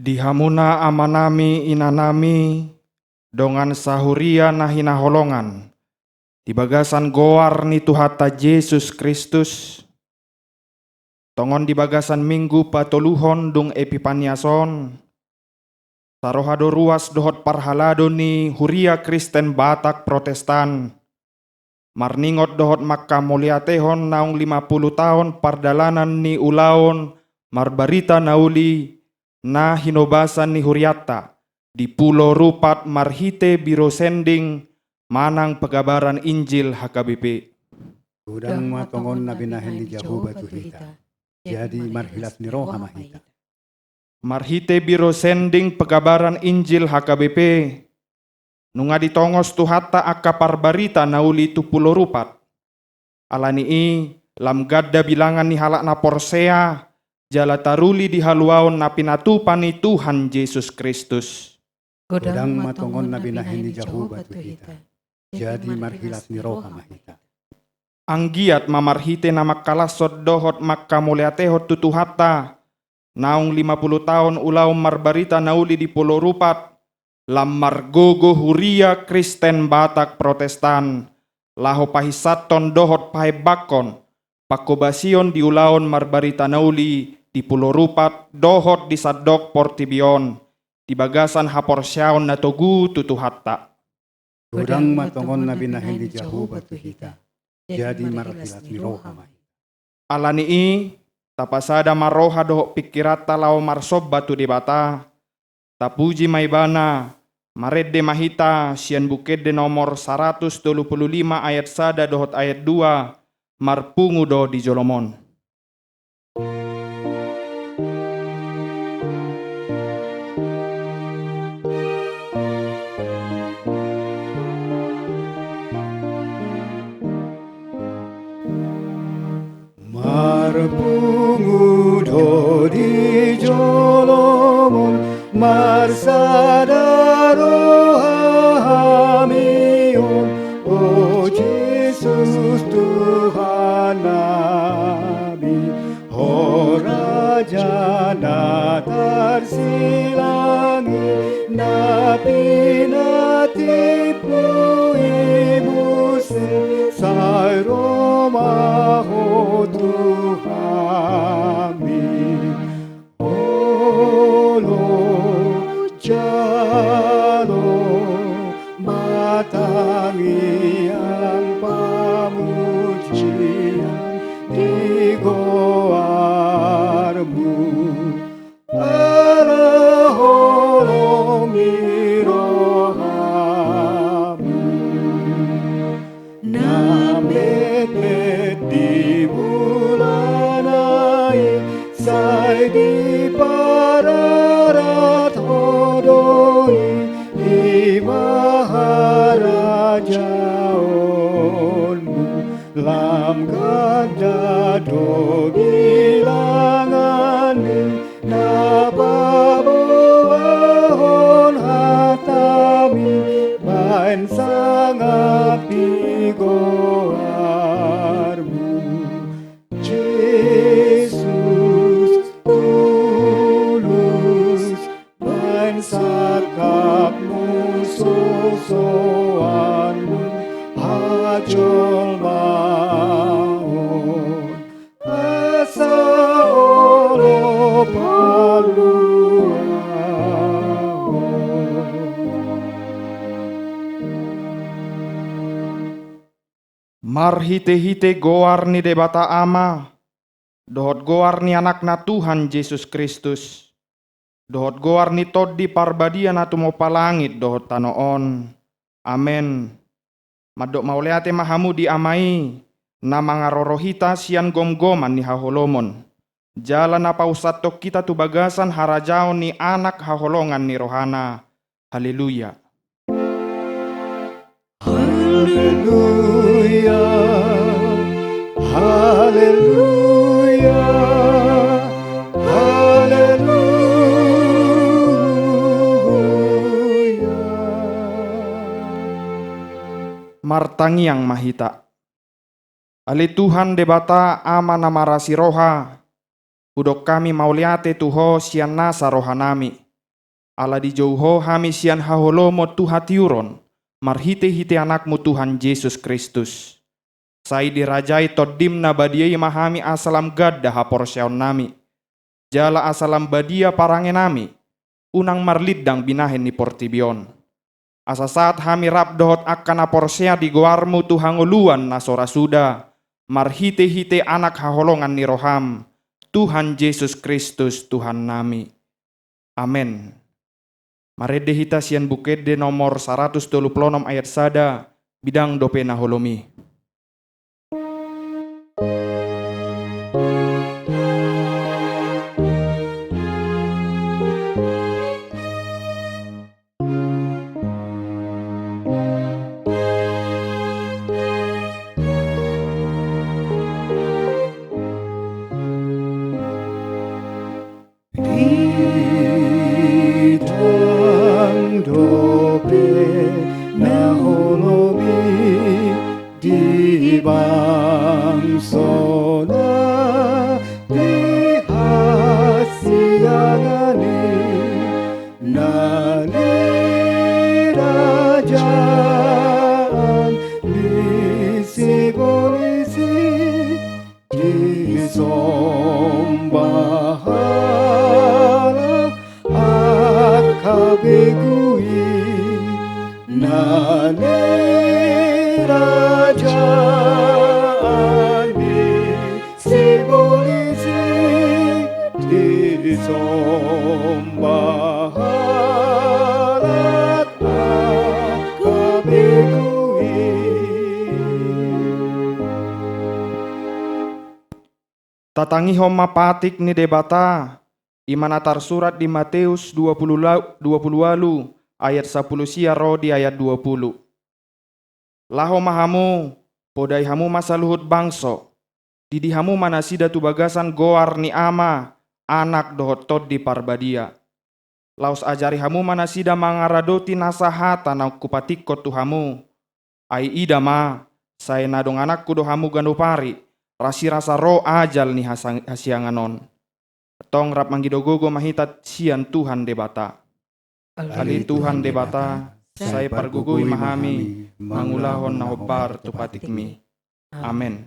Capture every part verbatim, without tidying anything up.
Di hamuna amanami, inanami, dongan sahuria na hinaholongan, di bagasan goar ni Tuhanta Jesus Kristus, tongon di bagasan minggu patoluhon dung Epipanias on, saroha do ruas dohot parhalado ni Huria Kristen Batak Protestan, marningot dohot mangkamauliatehon naung lima pulu taon pardalanan ni ulaon marbarita na uli na hinobasan ni hurianta di Pulo Rupat marhite biro sending manang pekabaran Injil H K B P. Godang ma tongon na binahen ni Jahowa tu hita. Jadi marhilas ni roha ma hita. Marhite biro sending pekabaran Injil H K B P, nunga ditongos Tuhanta angka parbarita na uli tu Pulo Rupat. Ala ni i, lam ganda bilangan ni halak na porsea, jala taruli di haluaon na pinatupa ni Tuhan Jesus Kristus. Godang ma tongon na binahen ni Jahowa tu hita. Jadi marhilas ni roha ma hita. Anggiat ma marhite na mangkalashon dohot mangkamauliatehon tu Tuhanta, naung lima pulu taon ulaon marbarita na uli di Pulo Rupat, lam margogo Huria Kristen Batak Protestan, laho pahinsathon dohot pahembangkon panghobasion di ulaon marbarita na uli di Pulo Rupat dohot di sandok portibi on, di bagasan haporseaon na togu tu Tuhanta. Godang ma tongon na binahen ni Jahowa tu hita. Jadi marhilas ni roha ma hita. Ala ni i, tapasada ma roha dohot pingkiranta laho marsomba tu Debata, tapuji ma Ibana, marende ma hita sian Buku Ende nomor saratus tolu pulu lima ayat sada dohot ayat dua, marpungu do di jolom on. Marpungu do di jolom on, marsada roha hami on, o Jesus Tuhannami, Ho Raja na tarsilang i, na pinatipu i muse, sai ro ma Ho tu hami. Olo, jalo ma tangiang pamujian di goarmu, ala holong ni rohamu. Na metmet di mulana i, sai dipararat Ho do i, i ma harajaonmu. Lam ganda do bilangan ni na paboahon hatami, baen sangap di goarmu. Jesus, tulus, baen sangkapmu, sosoanmu hajolmaon. Asa olo paluahon. Marhitehite goar ni Debata Ama, dohot goar ni Anakna Tuhan Jesus Kristus, dohot goar ni Tondi Parbadia na tumompa langit dohot tano on. Amen. Mandok mauliate ma hamu di Ama i, na mangaroro hita sian gomgoman ni haholomon, jala na paushathon hita tu bagasan harajaon ni Anak haholongan ni rohana. Haleluya. Haleluya, haleluya, haleluya. Martangiang ma hita. Ale Tuhan Debata Ama na marasi roha, hudok hami mauliate tu Ho sian nasa rohanami. Ala dijou Ho hami sian haholomon tu hatiuron, marhitehite Anakmu Tuhan Jesus Kristus. Sai dirajai Tondim na badia i ma hami asa lam ganda haporseaonnami, jala asa lam badia parangenami, unang marlindang binahen ni portibi on. Asa sahat hami rap dohot angka na porsea di goarMu tu hangoluan na so ra suda, marhitehite Anak haholongan ni rohaM, Tuhan Jesus Kristus Tuhannami. Amen. Marende hita sian Buku Ende nomor saratus tolu pulu onom ayat sada, bidang dope na holom i. Bidang dope na holom i di bangso na di hasiangan i, na nirajaan ni sibolis i. Disomba halak angka begu i, na nirajaan ni sibolis i. Disomba halak angka begu i. Tatangihon ma patik ni Debata, i ma na tarsurat di Mateus dua pulu la-, dua pulu ualu ayat sampulu sia ro di ayat dua pulu. Laho ma hamu, podai hamu ma saluhut bangso, didi hamu ma nasida tu bagasan goar ni Ama, Anak dohot Tondi Parbadia. Laos ajari hamu ma nasida mangaradoti nasa hata naung hupatikkon tu hamu. Ai ida ma, sai na dongananku do hamu ganup ari, rasirasa ro ajal ni hasa-, hasiangan on. Antong rap mangido gogo ma hita sian Tuhan Debata. Ale Tuhan Debata, sai pargogoi ma hami mangulahon na hombar tu patikmi. Amen.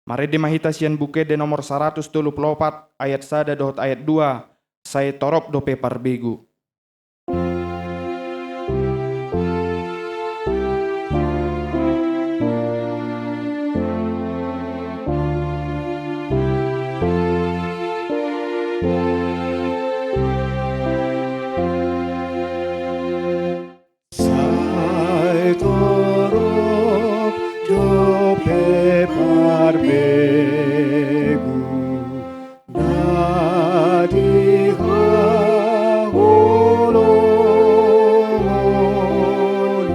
Marende ma hita sian Buku Ende nomor saratus tolu pulu opat ayat sada dohot ayat dua, sai torop dope parbegu. Sai torop dope parbegu na di haholomon i.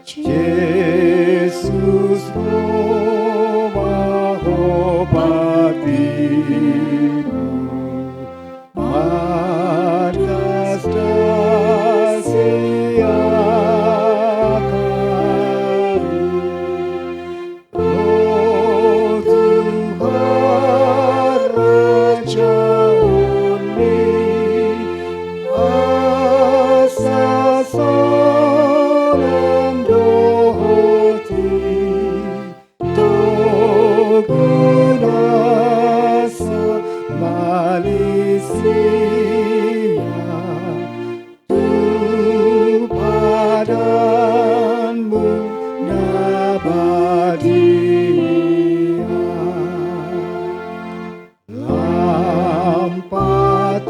Jesus, Ho ma hombar tibu. Mandasdasi angka i, ro tu harajaonmi, asa sonang dohot i. Togu nasa Malaysia, tu padanmu na badia. Lam patorop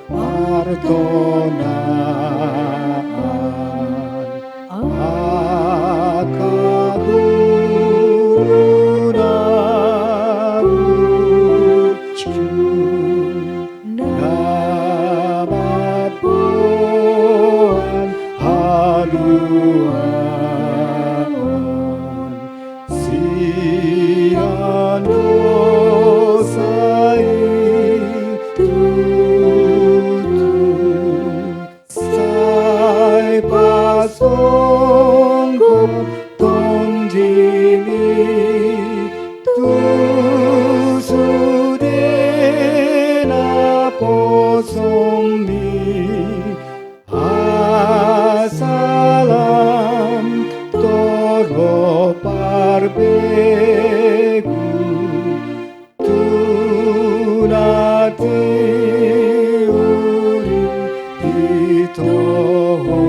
martonaan angka guru na burju, na mamboan haluaon sian dosa i tutu. Sai pasonggop tondimi tu sude na sonmi, asa lam torop parbegu tu na tiur i di togu.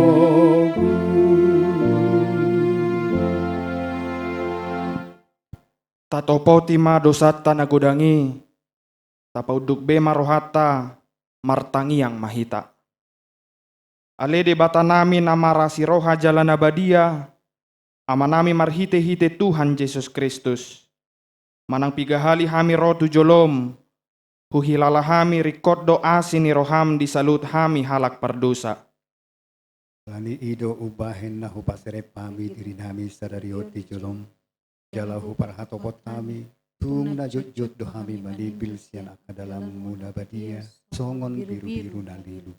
Tatopoti ma dosanta na godang i, tapaunduk be ma rohanta martangiang ma hita. Ale Debatanami na marasi roha jala na badia, Amanami marhitehite Tuhan Jesus Kristus, manang piga hali hami ro tu jolom, huhilala hami ringkot do asi ni roham di saluhut hami halak pardosa. Alani i do umbahen na hupaserep hami dirinami sadari on di jolom, jala huparhatopot hami, tung na jotjot do hami manimbil sian angka dalanmu na badia songon birubiru na lilu.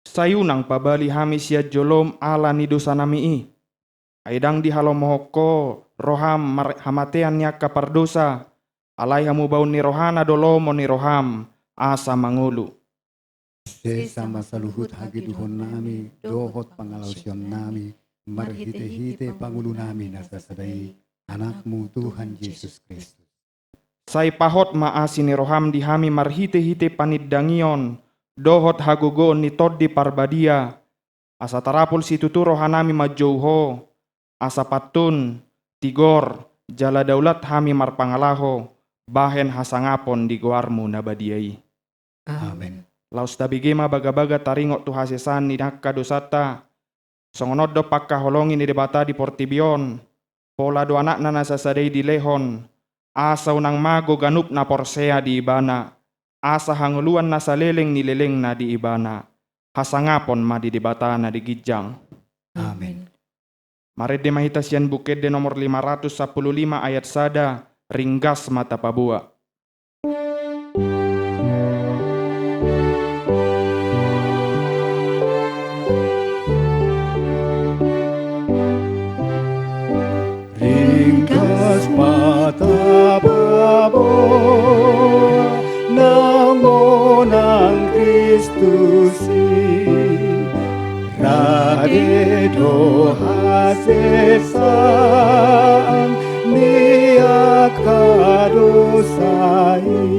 Sai unang pabali hami sian jolom ala ni dosanami i. Ai ndang dihalomohon Ho roham mar-, hamatean ni angka pardosa, alai hamubaon ni rohana do lomo ni roham asa mangolu. Sesa ma saluhut hagedukonnami dohot pangalaosionnami marhitehite Pangulunami na sasada i, Anakmu Tuhan Jesus Kristus. Sai pahot ma asi ni roham di hami marhitehite panindangion dohot hagogoon ni Tondi Parbadia, asa tarapul situtu rohanami manjou Ho, asa pantun, tigor, jala daulat hami marpangalaho bahen hasangapon di goarmu na badia i. Amen. Laos tabege ma bagabaga taringot tu hasesaan ni angka dosanta. Songon on do pangkaholongi ni Debata di portibi on, pola do Anakna na sasada i dilehon, asa unang mago ganup na porsea di Ibana, asa hangoluan na saleleng ni lelengna di Ibana. Hasangapon ma di Debata na di ginjang. Amen. Marende ma hita sian Buku Ende nomor lima ratus sampulu lima ayat sada, ringgas ma tapaboa. Ringgas ma tapaboa, naung monang Kristus i, rade do hasesaan ni angka dosa i.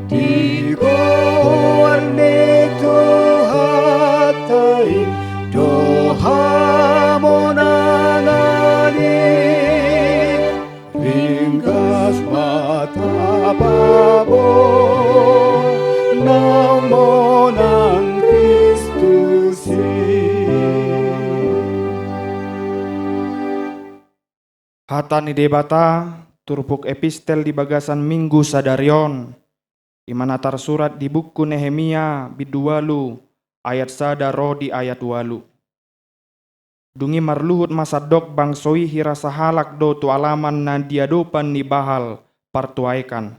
Di goar ni Tuhanta i do hamonangan i. Ringgas ma tapaboa, naung monang Kristus i. Hata ni Debata, turpuk epistel di bagasan Minggu sadari on, i ma na tarsurat di buku Nehemia bindu ualu ayat sada ro di ayat ualu. Dung i marluhut ma sandok bangso i hira sahalak do tu alaman na di adopan ni Baal partuaekan.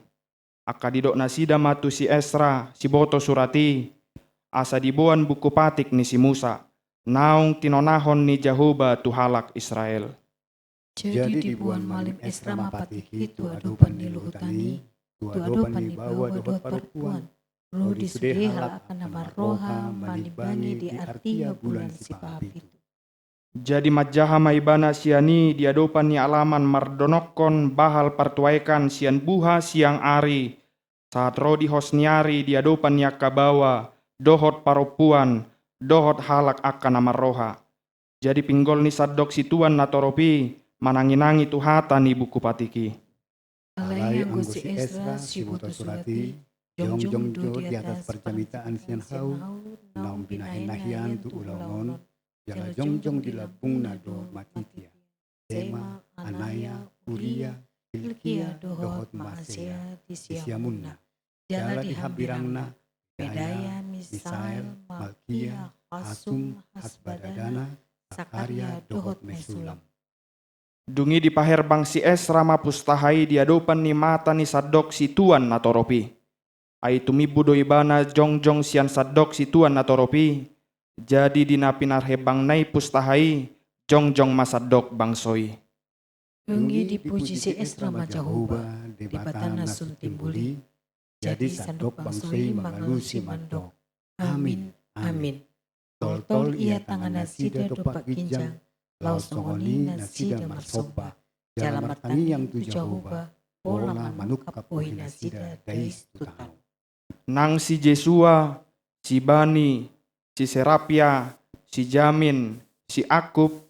Angka didok nasida ma tu si Esra, siboto surat i, asa diboan buku patik ni si Musa, naung tinonahon ni Jahowa tu halak Israel. Jadi diboan malim Esra ma patik i tu adopan ni luhutan i, tu adopan ni baoa dohot parompuan, ro di sude halak angka na marroha manimbangi di artia bulan sipahapitu. Jadi manjaha ma ibana sian i di adopan ni alaman mardonokkon Baal partuaekan sian buha siang ari, sahat ro di hos ni ari di adopan ni angka baoa dohot parompuan, dohot halak angka na marroha. Jadi pinggol ni sandok situan na torop i mananginangi tu hata ni buku patik i. Alai anggo si Esra, siboto surat i, jongjong do di atas parjamitana sian hau, naung binahenna hian tu ulaon on, jala jongjong di lambungna do Matitia, Sema, Anaya, Uria, Hilkia, dohot Maasea di siamunna, jala di hambirangna, Pedaya, Misael, Malkia, Hasum, Hasbadana, Sakaria, dohot Mesulam. Dung i dipaherbang si Esra ma pustaha i di adopan ni mata ni sandok situan na torop i. Ai tumimbo do ibana jongjong sian sandok situan na torop i, jadi di na pinarhebangna i pustaha i, jongjong ma sandok bangso i. Dung i dipuji si Esra ma Jahowa, Debata na sun timbul i, jadi sandok bangso i mangalusi mandok. Amin, amin. Toltol ia tangan nasida dompak ginjang, laos songon i nasida marsomba, jala martangiang tu Jahowa, pola manungkap bohi nasida dais tu tano. Nang si Jesua, si Bani, si Serapia, si Jamin, si Akub,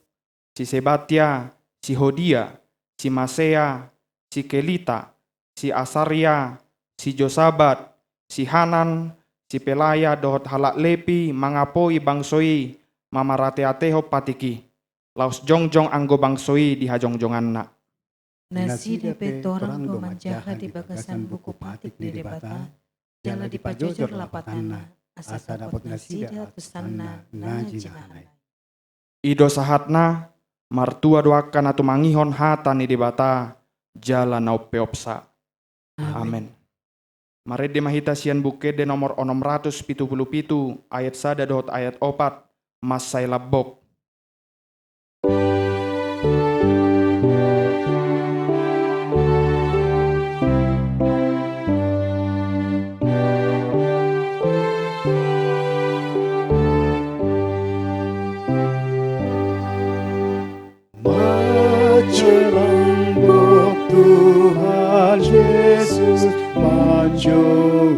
si Sebatia, si Hodia, si Masea, si Kelita, si Asaria, si Josabat, si Hanan, si Pelaya dohot halak Lepi mangapoi bangso i mamarateatehon patik i, laos jongjong anggo bangso i di hajongjonganna. Nasida pe torang do manjaha di bagasan buku patik ni Debata, jala dipajojor lapatanna, asa dapot nasida antusanna na jinahana i. I do sahatna. Martua do angka na tumangihon hata ni Debata, jala na umpeopsa. Amen. Amen. Marende ma hita sian Buku Ende nomor onom ratus pitu pulu pitu, ayat sada dohot ayat opat, mansai lambok. Mansai lambok Tuhan Jesus manjou,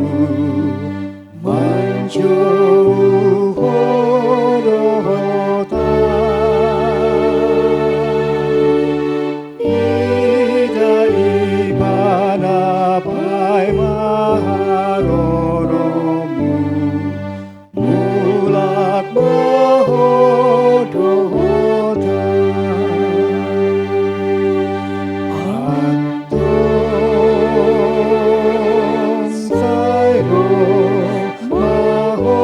manjou ho dohot ahu. Ida Ibana paima haroromu. Mulak ma ho dohot ahu. Antong sai ro ma ho.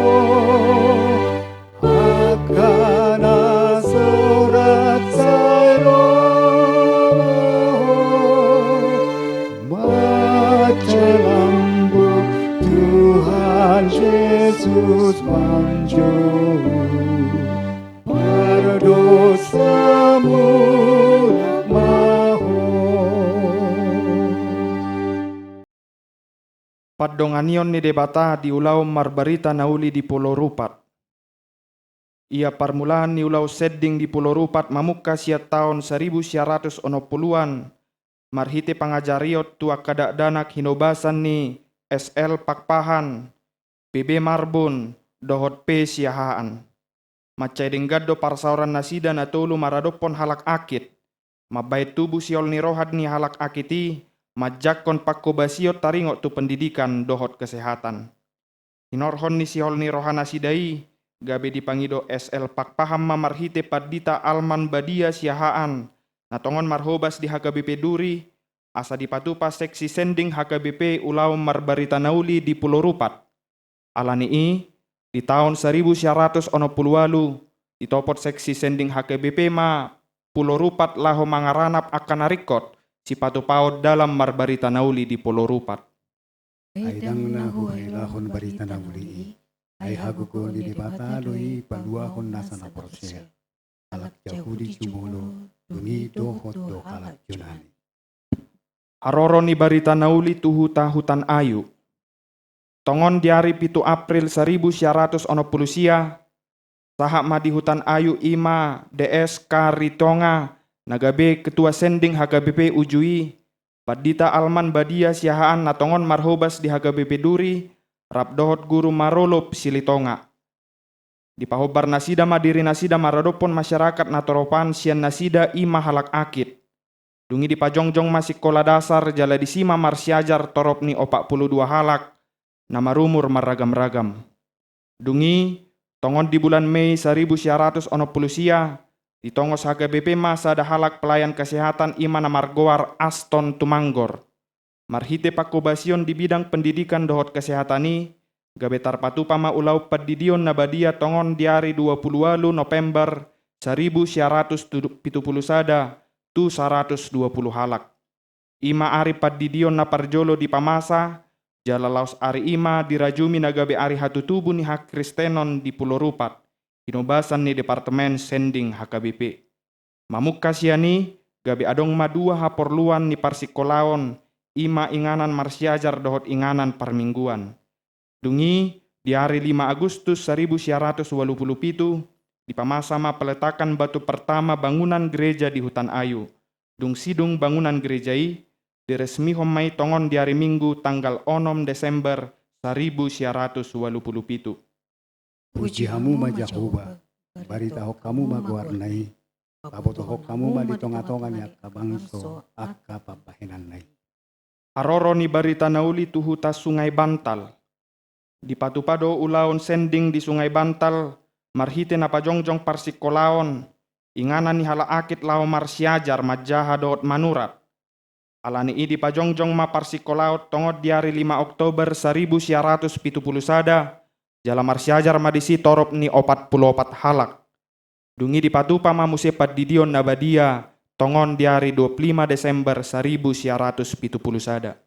Angka na sahat sai ro ma ho. Mansai lambok Tuhan Jesus manjou, pardosa mulak ma ho. Pandonganion ni Debata di ulaon marbarita na uli di Pulo Rupat. Ia parmulaan ni ulaon sending di Pulo Rupat mamungka sian taon saribu sia ratus onom puluan, marhite pangajarion tu angka dakdanak hinobasan ni S L Pakpahan, P B Marbun, dohot P Siahaan. Mansai denggan do parsaoran nasida na tolu maradophon halak angkit, mambahen tubu sihol ni roha ni halak angkit i, manjangkon pangkobasion taringot tu pendidikan dohot kesehatan. Hinorhon ni sihol ni roha nasida i, gabe dipangido S L Pakpahan ma marhite Pandita Alman Badia Siahaan, na tongon marhobas di H K B P Duri, asa dipatupa seksi sending H K B P ulaon marbarita na uli di Pulo Rupat. Ala ni i, di taon saribu sia ratus onom pulu ualu, ditopot seksi sending H K B P ma Pulo Rupat laho mangaranap angka na ringkot sipatupaon dalan marbarita na uli di Pulo Rupat. Ai ndang na huhilahon barita na uli i, ai hagogoon ni Debata do i paluahon nasa na porsea. Halak Jahudi jumolo, dung i dohot do halak Junani. Haroro ni barita na uli tu huta Hutan Ayu. Tongon di ari pitu April saribu sia ratus onom pulu sia, sahat ma di Hutan Ayu i ma D S Karitonga, na gabe ketua sending H K B P uju i, Pandita Alman Badia Siahaan na tongon marhobas di H K B P Duri, rap dohot guru Marolop Silitonga. Dipahombar nasida ma diri nasida maradophon masyarakat na toropan sian nasida i ma halak angkit. Dung i dipajongjong ma sikola dasar jala disi ma marsiajar torop ni opat pulu dua halak na marumur marragam-ragam. Dung i, tongon di bulan Mei saribu sia ratus onom pulu sia, ditongos H K B P ma sada halak pelayan kesehatan i ma na margoar Aston Tumanggor. Marhite pangkobasion di bidang pendidikan dohot kesehatan i, gabe tarpatupa ma ulaon pandidion na badia tongon di ari dua pulu ualu November saribu sia ratus pitu pulu sada tu saratus dua pulu halak. I ma ari pandidion na parjolo dipamasa, jala laos ari i ma dirajumi na gabe ari hatutubu ni hakristenon di Pulo Rupat, hinobasan ni Departemen Sending H K B P. Mamungka sian i, gabe adong ma dua haporluan ni parsingkolaon, i ma inganan marsiajar dohot inganan parmingguan. Dung i, di ari lima Agustus saribu sia ratus ualu pulu pitu, dipamasa ma peletakan batu pertama bangunan gereja di Hutan Ayu. Dung sidung bangunan gereja i, diresmihon ma i tongon di ari Minggu tanggal onom Desember saribu sia ratus ualu pulu pitu. Puji hamu ma Jahowa, baritahon hamu ma goarna i, pabotohon hamu ma di tongatonga ni angka bangso angka pambahenanna i. Haroro ni barita na uli tu huta Sungai Bantal. Dipatupa do ulaon sending di Sungai Bantal, marhite na pajongjong parsingkolaon, inganan ni halak akit laho marsiajar manjaha dohot manurat. Alani i dipajongjong ma parsingkolaon tongon di ari lima Oktober saribu sia ratus pitu pulu sada, jala marsiajar ma disi torop ni opat pulu opat halak. Dung i dipatupa ma muse pandidion na badia, tongon di ari dua pulu lima Desember saribu sia ratus pitu pulu sada.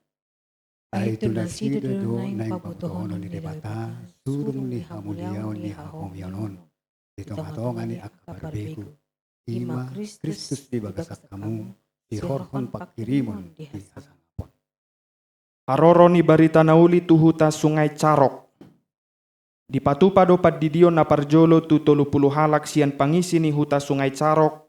Ai tu nasida do naeng pabotohonon ni Debata, surung ni hamuliaon ni hahomion on, di tongatonga ni angka parbegu, i ma Kristus di bagasan hamu, sihorhon pangkirimon di hasangapon. Haroro ni barita na uli tu huta Sungai Carok. Dipatupa do pandidion na parjolo tu tolu pulu halak sian pangisi ni huta Sungai Carok,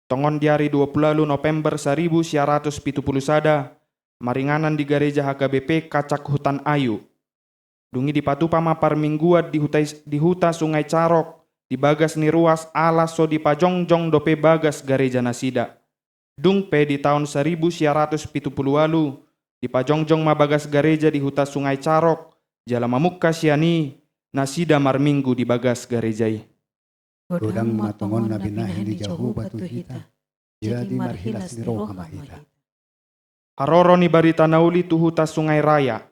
tongon di ari dua pulu ualu November saribu sia ratus pitu pulu sada, maringanan di gareja H K B P Kacak Hutan Ayu. Dung i dipatupa ma parmingguan di huta is-, di huta Sungai Carok, di bagas ni ruas ala so dipajongjong dope bagas gareja nasida. Dung pe di taon saribu sia ratus pitu pulu ualu, dipajongjong ma bagas gareja di huta Sungai Carok, jala mamungka sian i, nasida marminggu di bagas gareja i. Godang ma tongon na binahen ni Jahowa tu hita, jadi marhilas ni roha ma hita. Haroro ni barita na uli tu huta Sungai Raya.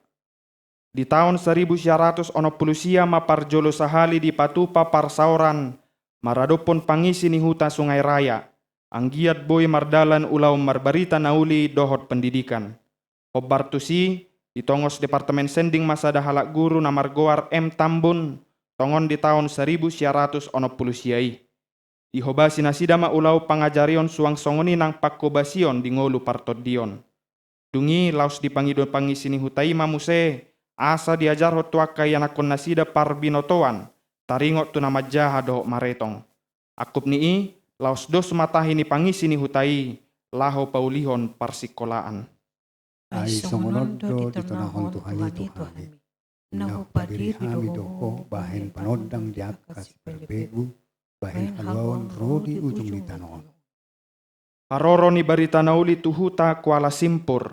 Di taon saribu sia ratus onom pulu sia ma parjolo sahali dipatupa parsaoran maradophon pangisi ni huta Sungai Raya, anggiat boi mardalan ulaon marbarita na uli dohot pendidikan. Hombar tusi, ditongos Departemen Sending ma sada halak guru na margoar M Tambun, tongon di taon saribu sia ratus onom pulu sia i. Dihobasi nasida ma ulaon pangajarion suang songon i nang panghobasion di ngolu partondion. Dung i laos dipangido pangisi ni huta i ma muse, asa diajarhon tu angka ianakhon nasida parbinotoan, taringot tu na manjaha dohot maretong. Angkup ni i, laos dos ma tahi ni pangisi ni huta i, laho paulihon parsingkolaan. Ai songon on do ditonahon Tuhan i tu hami. Na hupadiri hami do ho bahen panondang di angka sipelbegu, bahen haluaon ro di ujung ni tano on. Haroro ni barita na uli tu huta Kuala Simpur.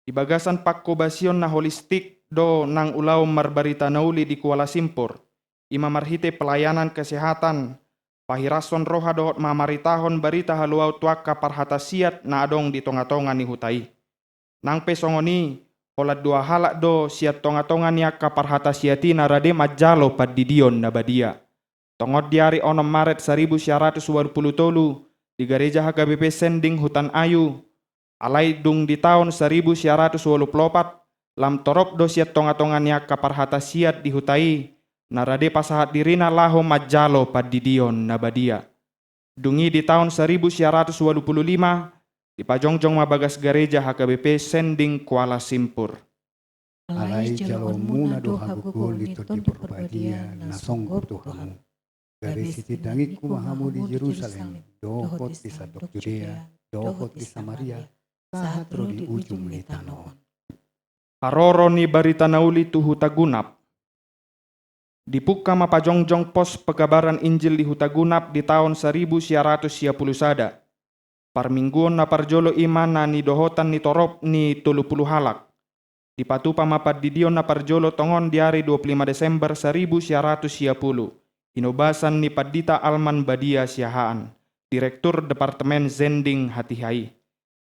Di bagasan panghobasion na holistik do nang ulaon marbarita na uli di Kuala Simpur. I ma marhite pelayanan kesehatan, pahirashon roha dohot mamaritahon barita haluaon tu angka parhatasiat na adong di tongatonga ni huta i. Nang pe songon i, holan dua halak do sian tongatonga ni angka parhatasiat i na rade manjalo pandidion na badia. Tongon di ari onom Maret saribu sia ratus ualu pulu tolu, di gareja H K B P Sending Hutan Ayu, alai dung di taon saribu sia ratus ualu pulu opat, lam torop do sian tongatonga ni angka parhatasiat di huta i, na rade pasahat dirina laho manjalo pandidion na badia. Dung i di taon saribu sia ratus ualu pulu lima, dipajongjong ma bagas gareja H K B P Sending Kuala Simpur. Alai jaloonmuna do hagogoon ni Tondi Parbadia na songgop tu hamu. Gabe sitindangingku ma hamu di Jerusalem, dohot di sandok Judea, dohot di Samaria, sahat ro di ujung ni tano on. Haroro ni barita na uli tu Huta Gunap. Dipungka ma pajongjong pos pekabaran Injil di Huta Gunap di taon saribu sia ratus sia pulu sada. Parmingguon na parjolo i ma na nidohotan ni torop ni tolu pulu halak. Dipatupa ma pandidion na parjolo tongon di ari dua pulu lima Desember saribu sia ratus sia pulu, inobasan ni Pandita Alman Badia Siahaan, Direktur Departemen Sending hatiha i.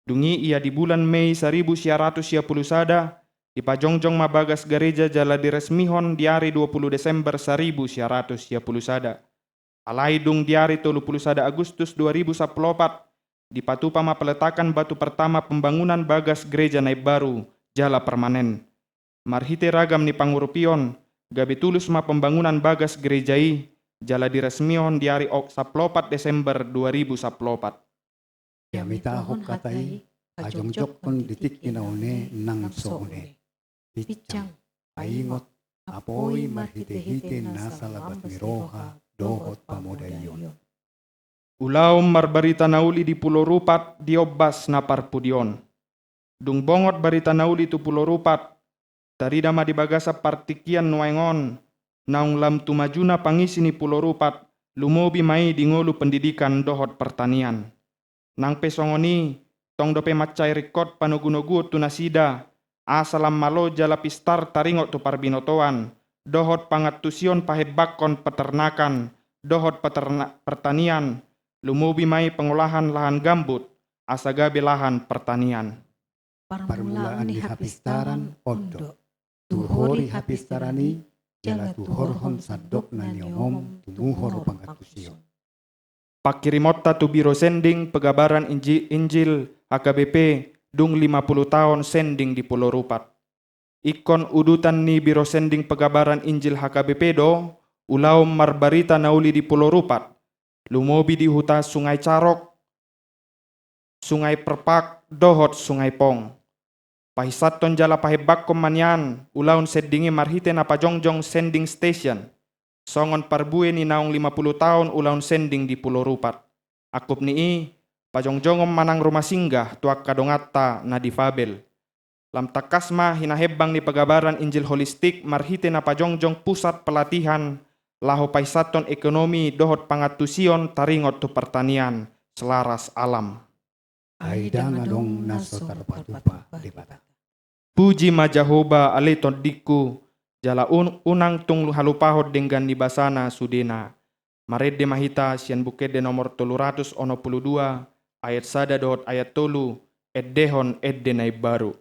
Dung i ia di bulan Mei saribu sia ratus sia pulu sada, dipajongjong ma bagas gareja jala diresmihon di ari dua pulu Desember saribu sia ratus sia pulu sada. Alai dung di ari tolu pulu sada Agustus dua ribu sampulu opat, dipatupa ma peletakan batu pertama pembangunan bagas gareja na imbaru, jala permanen. Marhite ragam ni pangurupion, gabe tulus ma pembangunan bagas gareja i, jala diresmihon di ari o-, sampulu opat Desember dua ribu sampulu opat. Dihamitahon hata i, Pajongjongkon di tingki na une nang so une. Pincang, paingot, apoi marhitehite nasa lambas ni roha dohot pamodaion. Ulaon marbarita na uli di Pulo Rupat di ombas na parpudi on. Dung bongot barita na uli tu Pulo Rupat, tarida ma di bagasan partingkian nuaeng on, naung lam tu majuna pangisi ni Pulo Rupat, lumobi ma i di ngolu pendidikan dohot pertanian. Nang pe songon i, tong dope mansai ringkot panogunoguon tu nasida, asa lam malo jala pistar taringot tu parbinotoan, dohot pangantusion pahembangkon peternakan, dohot peterna-, pertanian, lumobi ma i pengolahan lahan gambut, asa gabe lahan pertanian. Parmulaan ni hapistaran on do. Tuhori hapistaran i, jala tuhorhon sandok na niomom tu muhor pangantusion. Pangkirimonta tu Biro Sending Pegabaran Inji-, Injil H K B P dung lima puluh taon sending di Pulo Rupat. Ingkon udutan ni Biro Sending Pegabaran Injil H K B P do ulaon marbarita na uli di Pulo Rupat, lumobi di huta Sungai Carok, Sungai Perpak dohot Sungai Pong. Pahisathon jala pahembangkon ma nian ulaon sending i marhite na pajongjong sending station, songon parbue ni naung lima puluh taon ulaon sending di Pulo Rupat. Angkup ni i, pajongjongon ma nang rumah singgah tu angka donganta na difabel. Lam tangkas ma hinahembang ni pegabaran Injil holistik marhite na pajongjong pusat pelatihan laho pahisathon ekonomi dohot pangantusion taringot tu pertanian selaras alam. Ai ndang adong na so tarpatupa Debata. Puji ma Jahowa ale tondingku, jala un-, unang tung halupahon denggan ni basana sudena. Marende ma hita sian Buku Ende nomor tolu ratus onom pulu dua, ayat sada dohot ayat tolu, endehon ende na imbaru.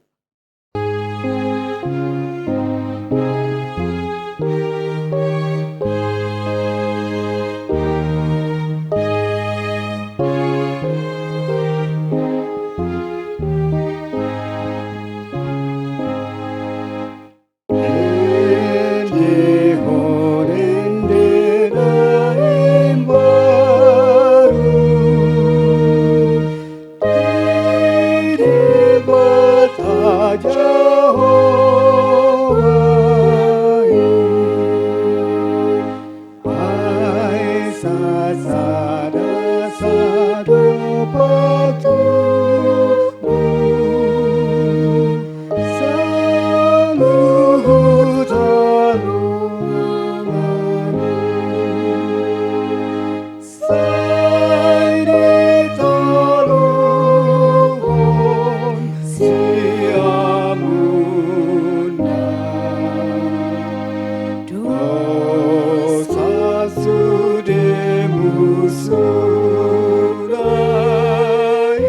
Endehon ende na imbaru, di Debata Jahowa i. Ai sasada sa do patubu, saluhut haluaon i. Sai ditolonghon sian hamuna dosa sudemu suda i,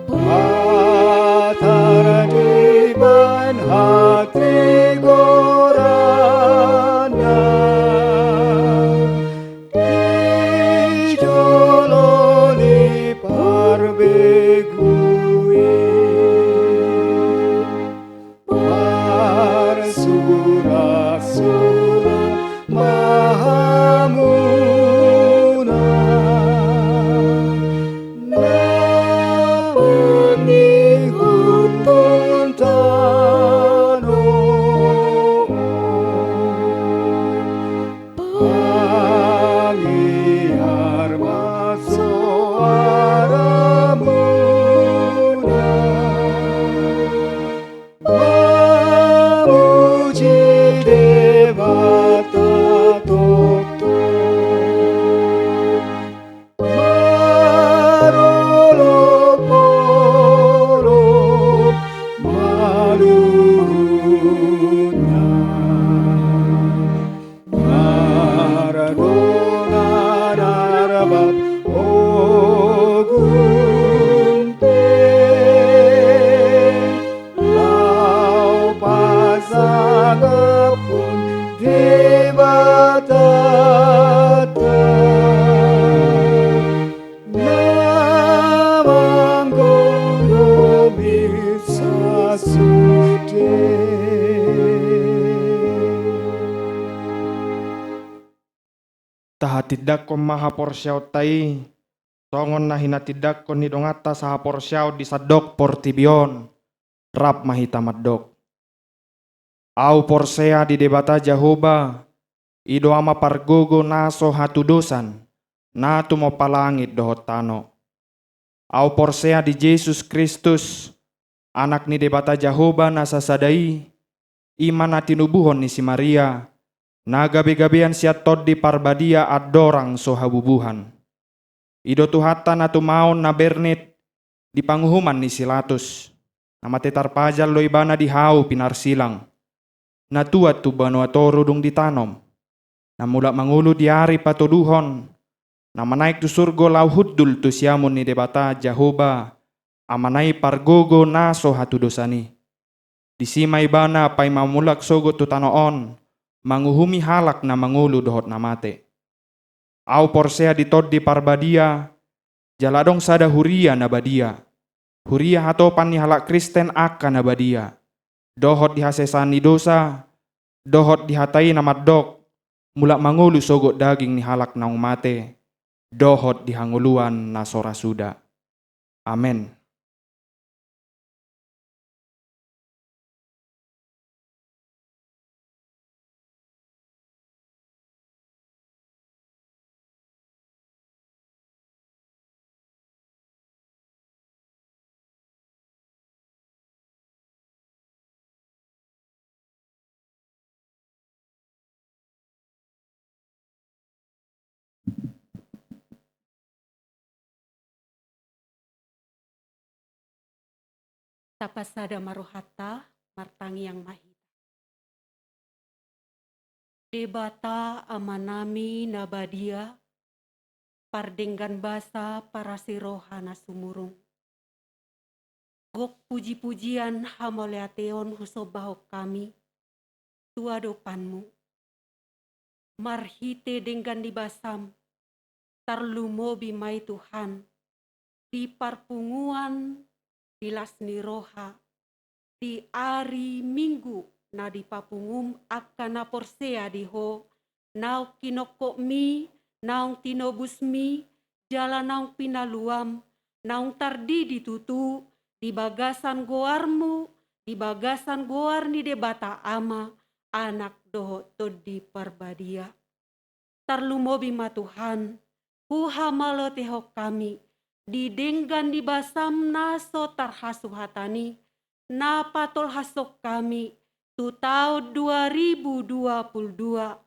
patar dibahen hatigoranna di jolo ni parbegu i. Marsuraksurak ma hamuna na mangihuthon tano on. Pangiar ma soaramuna, mamuji Debata tongtong, marolopolop ma luhutna. Mardongan arbab ogun pe, laho pasangaphon Debatanta na manggogomi sasude. Tahatindangkon ma haporseaonta i Songon na hinatindangkon ni donganta sahaporseaon di sandok portibi on, rap ma hita mandok. Au porsea di Debata Jahowa, i do Ama pargogo na so hatudosan, na tumompa langit dohot tano. Au porsea di Jesus Kristus, Anak ni Debata Jahowa na sasada i, i ma na tinubuhon ni si Maria, na gabegabean sian Tondi Parbadia andorang so habubuhan. I do Tuhanta na tumaon na bernit di panguhuman ni si Latus, na mate tarpajal do ibana di hau pinarsilang, na tuat tu banua toru dung ditanom, na mulak mangolu di ari patoluhon, na manaek tu surgo laho hundul tu siamun ni Debata Jahowa, Amana i pargogo na so hatudosan i. Disi ma ibana paima mulak sogot tu tano on, manguhumi halak na mangolu dohot na mate. Au porsea di Tondi Parbadia, jala adong sada huria na badia. Huria hatopan ni halak Kristen angka na badia. Dohot di hasesaan ni dosa, dohot di hata i na mandok, mulak mangolu sogot daging ni halak naung mate, dohot di hangoluan na so ra suda. Amen. Tapasada ma rohanta, martangiang ma hita. Debata Amanami na badia, pardenggan basa parasi roha na sumurung. Gok puji-pujian hamauliateon husombahon hami tu adopanMu. Marhite denggan ni basaM, tarlumobi ma i Tuhan, di parpunguan di las ni roha, di ari Minggu na dipapunguM angka na porsea di Ho, naung hinophopMi, naung tinobusMi, jala naung pinaluaM, naung tardidi tutu di bagasan goarMu, di bagasan goar ni Debata Ama, Anak dohot Tondi Parbadia. Tarlumobi ma Tuhan, huhamauliatehon hami, di denggan ni basaM na so tarhasuhatan i, na patolhashon hami, tu taon dua ribu dua puluh dua,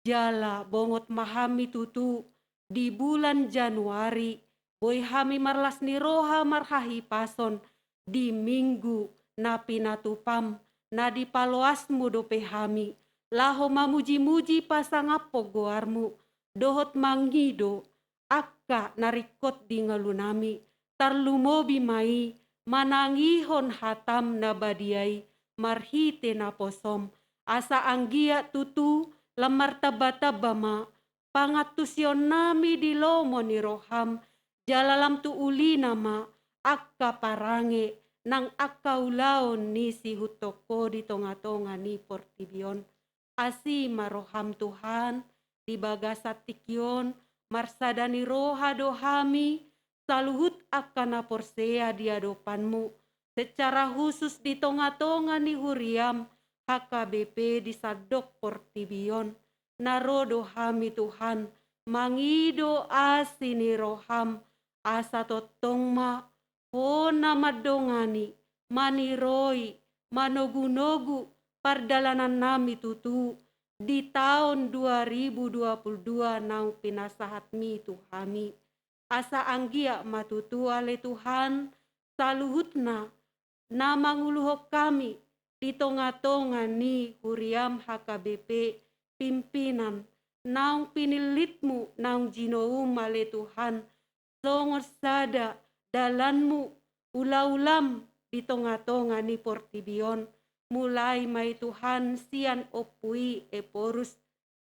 jala bongot ma hami tutu, di bulan Januari, boi hami marlas ni roha marhahipason, di Minggu na pinatupaM, na dipaloasMu dope hami, laho mamuji-muji pasangaphon goarMu, dohot mangido, angka na ringkot di ngolunami, tarlumobi ma i, manangihon hataM na badia i, marhite naposoM, asa anggiat tutu, lam martamba-tamba ma, pangantusionnami di lomo ni rohaM, jala lam tu ulina ma, angka parange, nang angka ulaon ni sihuthon Ho di tonga-tonga ni portibi on. Asi ma rohaM Tuhan, di bagasan tingki on, marsada ni roha do hami, saluhut angka na porsea di adopanMu, secara khusus di tonga-tonga ni huriaM, H K B P di sandok portibi on, na ro do hami Tuhan, mangido asi ni rohaM, asa tongtong ma, Ho na mandongani, maniroi, manogu-nogu, pardalanannami tutu, di taon dua ribu dua puluh dua naung pinasahatMi tu hami. Asa anggiat ma tutu ale Tuhan, saluhutna, na manguluhon hami, di tonga-tonga ni huriaM H K B P, pimpinan, naung pinillitMu, naung jinouM ale Tuhan, songon sada dalanMu, ula-ulaM, di tonga-tonga ni portibi on, mulai ma i Tuhan sian ompu i Ephorus,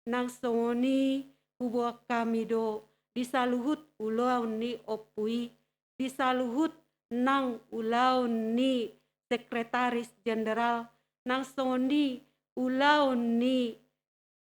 nang songon i huboan hami do, di saluhut ulaon ni ompu i, di saluhut nang ulaon ni sekretaris jenderal, nang songon i ulaon ni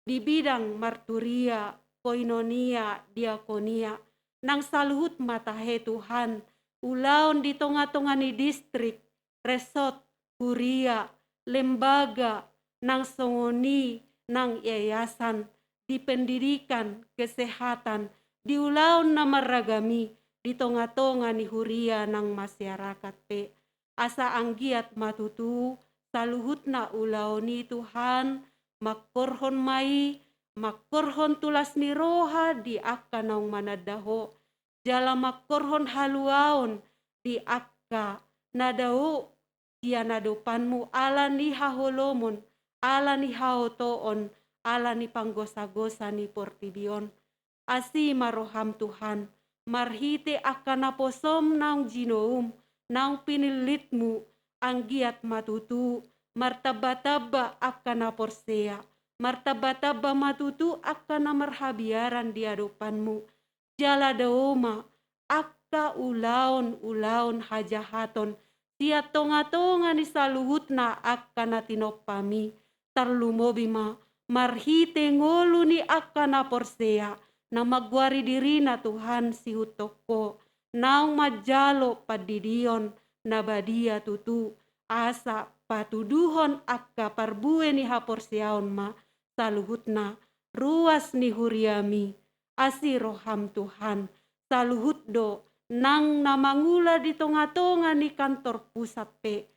di bidang marturia, koinonia, diakonia, nang saluhut ma tahe Tuhan, ulaon di tonga-tonga ni distrik, resort, huria, lembaga, nang songon i nang yayasan, di pendidikan, kesehatan, di ulaon na marragam i, di tonga-tonga ni huria nang masyarakat pe. Asa anggiat ma tutu saluhutna ulaon i Tuhan, mangkorhon ma i, mangkorhon tu las ni roha di angka naung mananda Ho, jala mangkorhon haluaon di angka na dao sian adopanMu ala ni haholomon, ala ni haotoon, ala ni panggosa-gosa ni portibi on. Asi ma rohaM Tuhan, marhite angka naposoM naung jinoum, naung pinillitMu, anggiat ma tutu martamba-tamba angka na porsea, martamba-tamba ma tutu angka na marhabiaran di adopanMu, jala dao ma angka ulaon-ulaon hajahaton sian tonga-tonga ni saluhutna angka na tinompaMi, tarlumobi ma marhite ngolu ni angka na porsea, na manggoari dirina Tuhan sihuthon Ho, naung manjalo pandidion na badia tutu, asa patuduhon angka parbue ni haporseaon ma saluhutna ruas ni huriaMi. Asi rohaM Tuhan, saluhut do nang na mangula di tonga-tonga ni kantor pusat pe,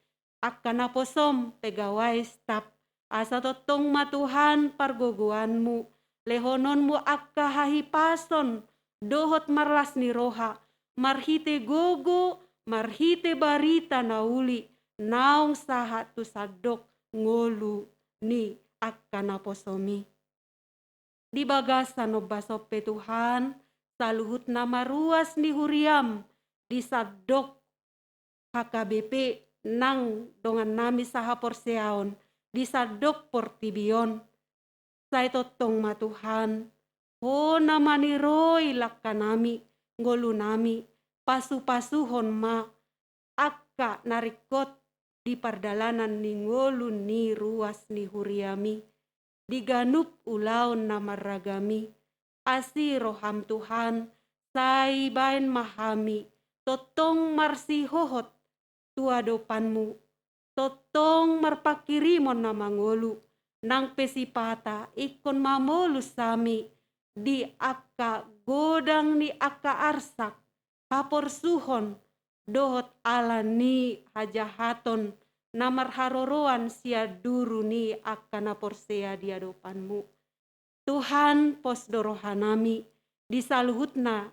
angka naposoM, pegawai, staf, asa tongtong ma Tuhan pargogoanMu, lehononMu angka hahipason dohot marlas ni roha, marhite gogo, marhite barita na uli, naung sahat tu sandok ngolu ni angka naposoMi. Di bagasan ombas on pe Tuhan, saluhutna ma ruas ni huriaM di sandok H K B P nang dongannami sahaporseaon di sandok portibi on. Sai tongtong ma Tuhan, Ho na maniroi langkanami, ngolunami, pasu-pasuhon ma angka na ringkot di pardalanan ni ngolu ni ruas ni huriaMi, di ganup ulaon na marragam i. Asi rohaM Tuhan, sai baen ma hami tongtong marsihohot tu adopanMu, tongtong marpanghirimon na mangolu, nang pe sipata ingkon mamolus hami di angka godang ni angka arsak, haporsuhon, dohot ala ni hajahaton na marharoroan sian duru ni angka na porsea di adopanMu. Tuhan, pos do rohanami di saluhutna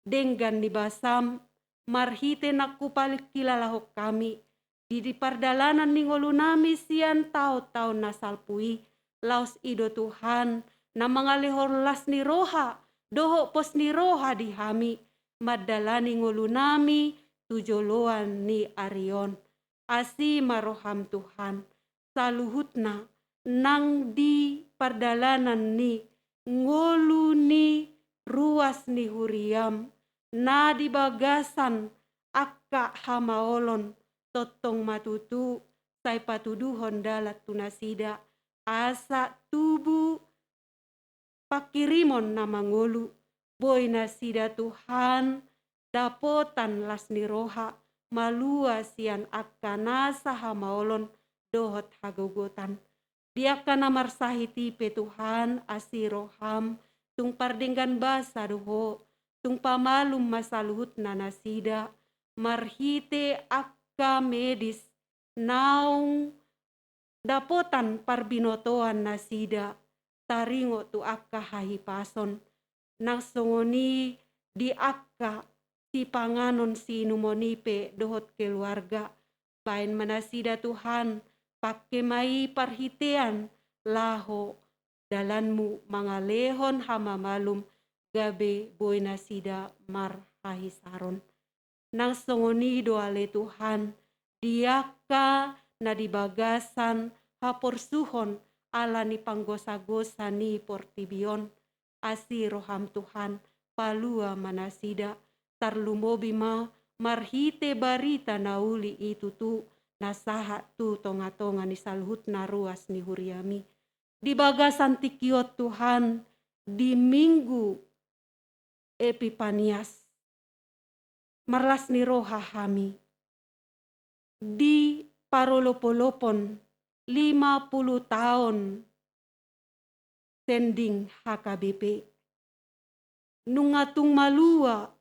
denggan ni basaM, marhite na hupangkilalahon hami di, di pardalanan ni ngolunami sian taon-taon na salpu i. Laos i do Tuhan na mangalehon las ni roha dohot pos ni roha di hami mandalani ngolunami tu joloan ni ari on. Asi ma rohaM Tuhan, saluhutna nang di pardalanan ni ngolu ni ruas ni huriaM, na di bagasan angka hamaolon, tongtong ma tutu sai patuduhon dalan tu nasida, asa tubu panghirimon na mangolu, boi nasida Tuhan dapotan las ni roha, malua sian angka nasa hamaolon dohot hagogotan. Di angka na marsahit i pe Tuhan, asi rohaM, tung pardenggan basa do Ho, tung pamalum ma saluhutna nasida, marhite angka medis naung dapotan parbinotoan nasida, taringot tu angka hahipason, nang songon i di angka sipanganon siinumon i pe dohot keluarga. Baen ma nasida Tuhan, pangke ma i parhitean laho dalanMu mangalehon hamamalum, gabe boi nasida marhahisaron. Nang songon i do ale Tuhan, di angka na di bagasan haporsuhon ala ni panggosa-gosa ni portibi on, asi rohaM Tuhan, palua ma nasida, tarlumobi ma marhite barita na uli i tutu na sahat tu tonga-tonga ni saluhutna ruas ni huriaMi. Di bagasan tingki on Tuhan, di minggu Epipanias. Marlas ni roha hami. Di parolopolopon lima pulu taon sending H K B P, nunga tung malua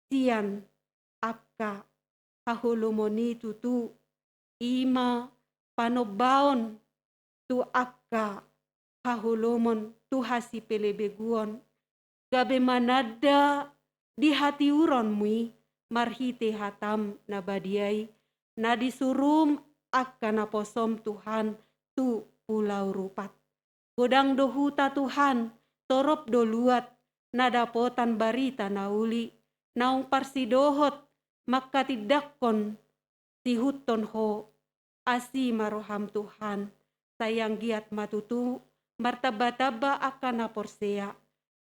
sian angka haholomon i tutu, i ma panombaon tu angka haholomon tu hasipelebeguon, gabe mananda di hatiuronmu i marhite hatam na badia i, na disurum angka naposom Tuhan tu Pulau Rupat. Godang do huta Tuhan, torop do luat, na dapotan barita na uli, naung parsidohot mangkatindangkon sihuthon Ho. Asi ma roham Tuhan, sai anggiat ma tutu martambatamba angka na porsea,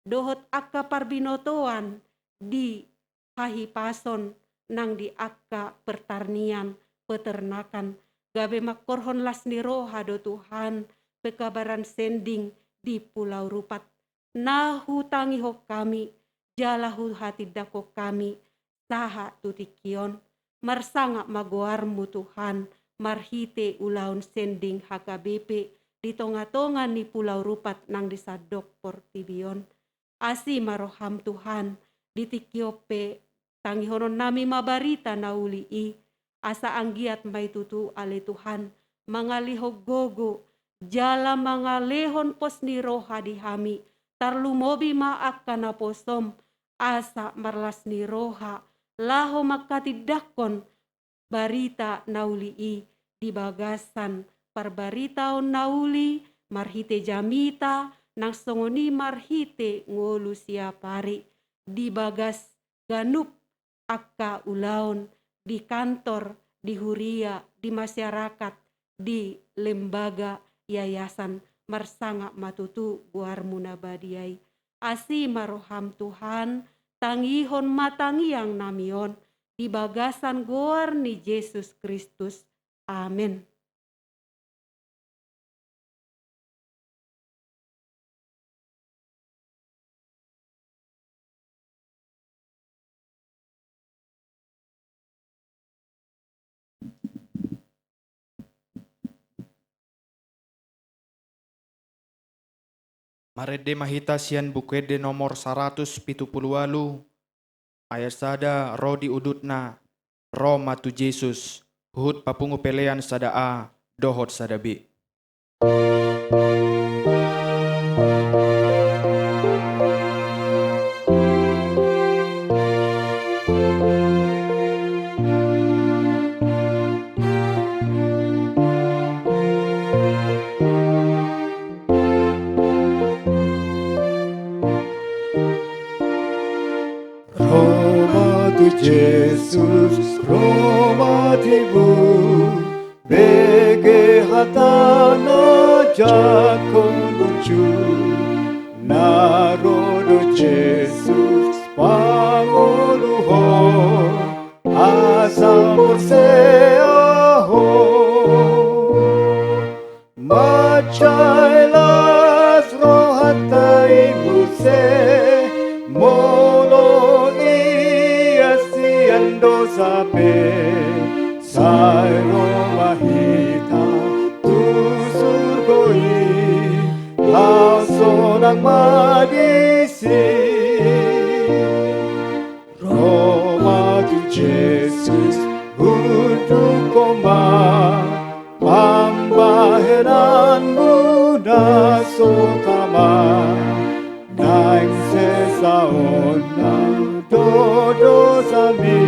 dohot angka parbinotoan di hahipason nang di angka pertanian, peternakan, gabe mangkorhon las ni roha do Tuhan, pekabaran sending di Pulau Rupat. Na hutangihon hami, jala huhatindangkon hami, sahat tu tingki on. Marsangap ma goarmu Tuhan, marhite ulaon sending H K B P di tongatonga ni Pulau Rupat nang di sandok portibi on. Asi ma roham Tuhan, di tingki on pe tangihononnami ma barita na uli i, asa anggiat ma i tutu ale Tuhan, mangalehon gogo, jala mangalehon pos ni roha di hami, tarlumobi ma angka naposom, asa marlas ni roha, laho mangkatindangkon barita na uli i di bagasan parbaritaon na uli marhite jamita, nang songon i marhite ngolu siapari, di bagas ganup angka ulaon di kantor, di huria, di masyarakat, di lembaga, yayasan, marsangap ma tutu goarmu na badia i. Asi ma roham Tuhan, tangihon ma tangiangnami on, di bagasan goar ni Jesus Kristus. Amen. Marende ma hita sian Buku Ende nomor saratus pitu pulu ualu, ayat sada ro di udutna, Ro ma tu Jesus, huhut papungu pelean sada A dohot sada B. Ro ma tu Jesus, ro ma tu ibu, bege hatana jangkon burju, na ro do Jesus pangoluhon, asa porsea ho. Mansai las rohanta i muse, molo ia sian dosa pe, sai ro ma hita tu surgo i, laos sonang ma disi. Ro ma tu Jesus, unduk ho ma, pambahenanmu na so tama, naeng sesaonna do dosami,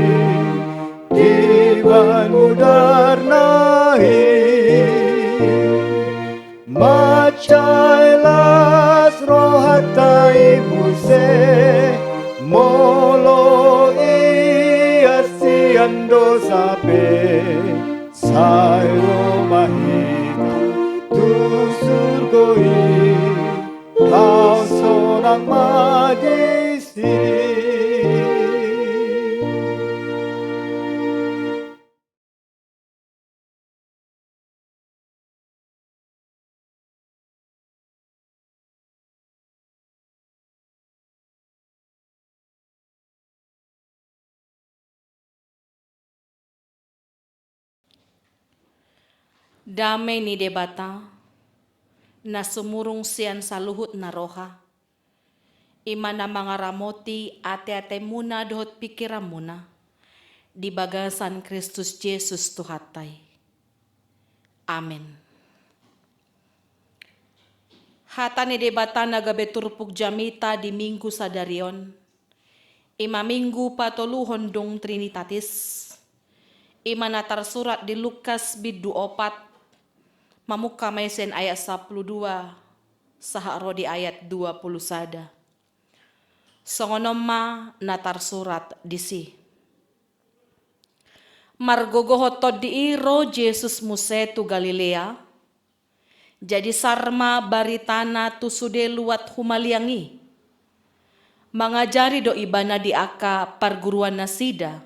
dibahen mudarna i. Mansai las rohanta i muse, molo ia sian dosa pe, sai ro ma hita tu surgo i, laos sonang ma disi. Dame ni Debata, na sumurung sian saluhut na roha, i ma na mangaramoti ateatemuna dohot pingkiranmuna, di bagasan Kristus Jesus Tuhanta i. Amen. Hata ni Debata na gabe turpuk jamita di Minggu sadari on, i ma Minggu patoluhon dung Trinitatis, i ma na tarsurat di Lukas bindu opat, mamungka ma i sian ayat sampulu dua sahat ro di ayat dua pulu sada. Songon on ma na tarsurat disi. Margogohon tondi i ro Jesus muse tu Galilea, jadi sar ma baritana tu sude luat humaliang i. Mangajari do ibana di angka parguruan nasida,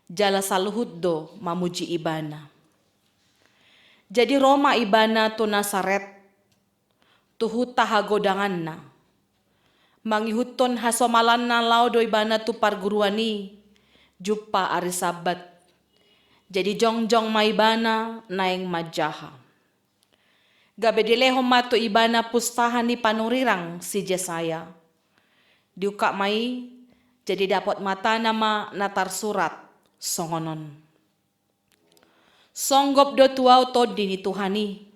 jala saluhut do mamuji ibana. Jadi ro ma ibana tu Nasaret, tu huta hagodanganna. Mangihuthon hasomalanna laho do ibana tu parguruan i, jumpa ari Sabbat. Jadi jongjong ma ibana naeng manjaha. Gabe dilehon ma tu ibana pustaha ni panurirang si Jesaya. Diungkap ma i, jadi dapot matana ma na tarsurat songon on. Songgop do tu ahu tondi ni Tuhan i.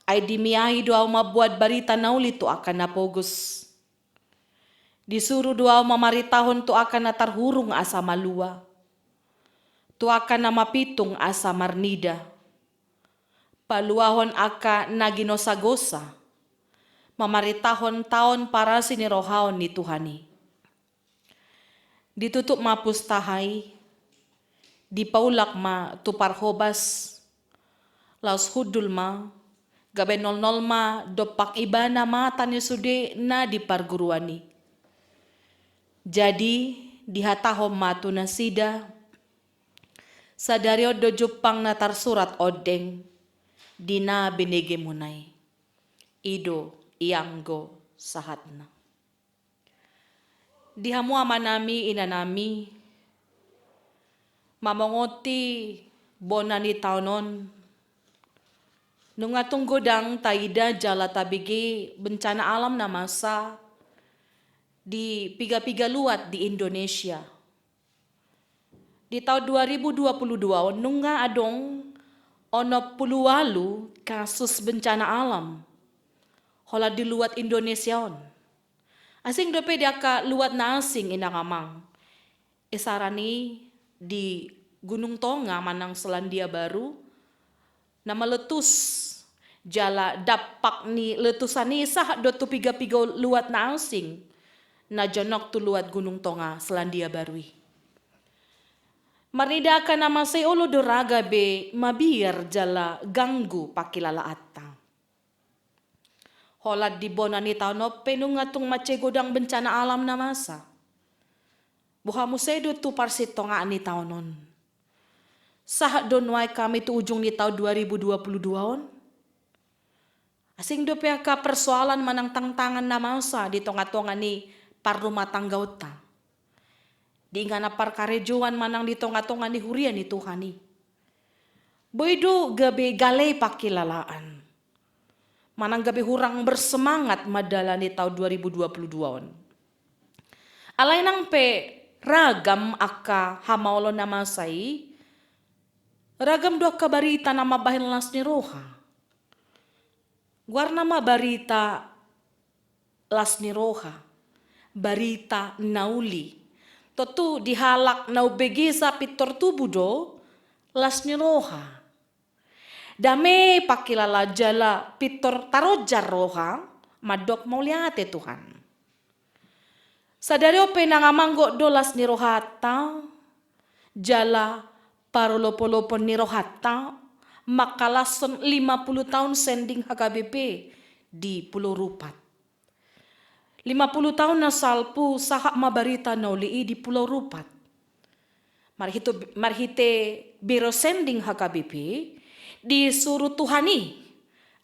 Ai dimiahi do ahu mamboan barita na uli tu angka na pogos. Disuru do ahu mamaritahon tu angka na tarhurung asa malua, tu angka na mapitung asa marnida, paluahon angka na ginosagosa, mamaritahon taon parasi ni rohaon ni Tuhan i. Ditutup ma pustaha i, dipaulak ma tu parhobas, laos hundul ma, gabe nolnol ma dompak ibana mata ni sude na di parguruan i. Jadi dihatahon ma tu nasida, sadari on do jumpang na tarsurat ondeng di na binegemuna i. I do ianggo sahatna. Di hamu amanami, inanami, mamongotti bona ni taon on, nunga tung godang taida jala tabege bencana alam na masa di piga-piga luat di Indonesia. Di taon dua ribu dua puluh dua on nunga adong onom pulu ualu kasus bencana alam holan di luat Indonesia on. Asing dope di angka luat na asing, inang amang. Isarana i di Gunung Tonga manang Selandia Baru, na meletus, jala dampak ni letusan i sahat do tu piga-piga luat na asing na jonok tu luat Gunung Tonga Selandia Baru i. Marnida angka na masa i olo do ra gabe mabiar jala ganggu pangkilalaanta. Holan di bona ni taon on pe nunga tung mansai godang bencana alam na masa. Boha muse do tu parsitongaan ni taon on? Sahat do nuaeng hami tu ujung ni taon dua ribu dua puluh dua on? Asing dope angka persoalan manang tantangan na masa di tonga-tonga ni parrumatanggaonta, di inganan parkarejoan manang di tonga-tonga ni huria ni Tuhan i. Boi do gabe gale pangkilalaan manang gabe hurang bersemangat mandalani taon dua ribu dua puluh dua on. Alai nang pe ragam angka hamaolon na masa i, ragam do angka barita na mambahen las ni roha. Goarna ma barita las ni roha, barita na uli. Tontu di halak na umbegesa pintor tubu do las ni roha. Dame pangkilala jala pintor taronjar roha mandok mauliate Tuhan. Sadari on pe nang amang gok do las ni rohanta, jala parolopolopon ni rohanta mangkalashon lima pulu taon sending H K B P di Pulau Rupat. Lima pulu taon na salpu sahat ma barita na uli i di Pulau Rupat. Marhito-, marhite biro sending H K B P, disuru Tuhan i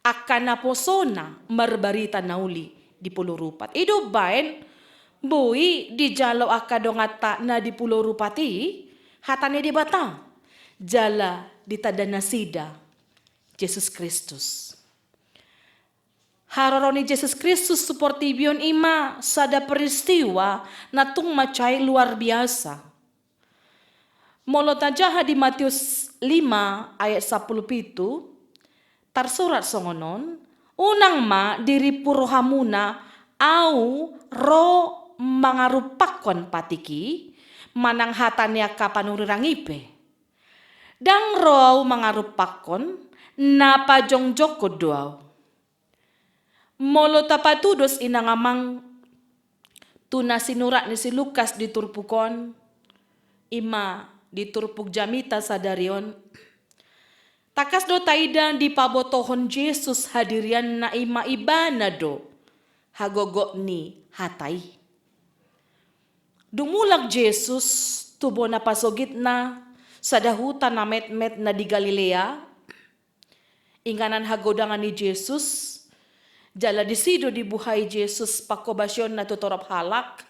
angka naposona marbarita na uli di Pulau Rupat. I do umbaen boi dijalo angka donganta na di Pulau Rupat i hata ni Debata. jala ditanda nasida Jesus Kristus. Haroro ni Jesus Kristus tu portibi on i ma sada peristiwa na tung mansai luar biasa. Molo tajaha di Matius lima ayat sampulu pitu, tarsurat songon on, "Unang ma dirimpu rohamuna Ahu ro mangarumpakkon patik i, manang hata ni angka panurirang i pe. Ndang ro Ahu mangarumpakkon, na pajongjongkon do Ahu." Molo tapatudos inang amang tu na sinurat ni si Lukas di turpuk on, i ma di turpuk jamita sadari on, tangkas do taida dipabotohon Jesus hadirianna, i ma Ibana do hagogot ni hata i. Dung mulak Jesus tu bona pasogitna, sada huta na metmet na di Galilea, inganan hagodangan ni Jesus, jala disi do dibuhai Jesus pangkobasionna tu torop halak,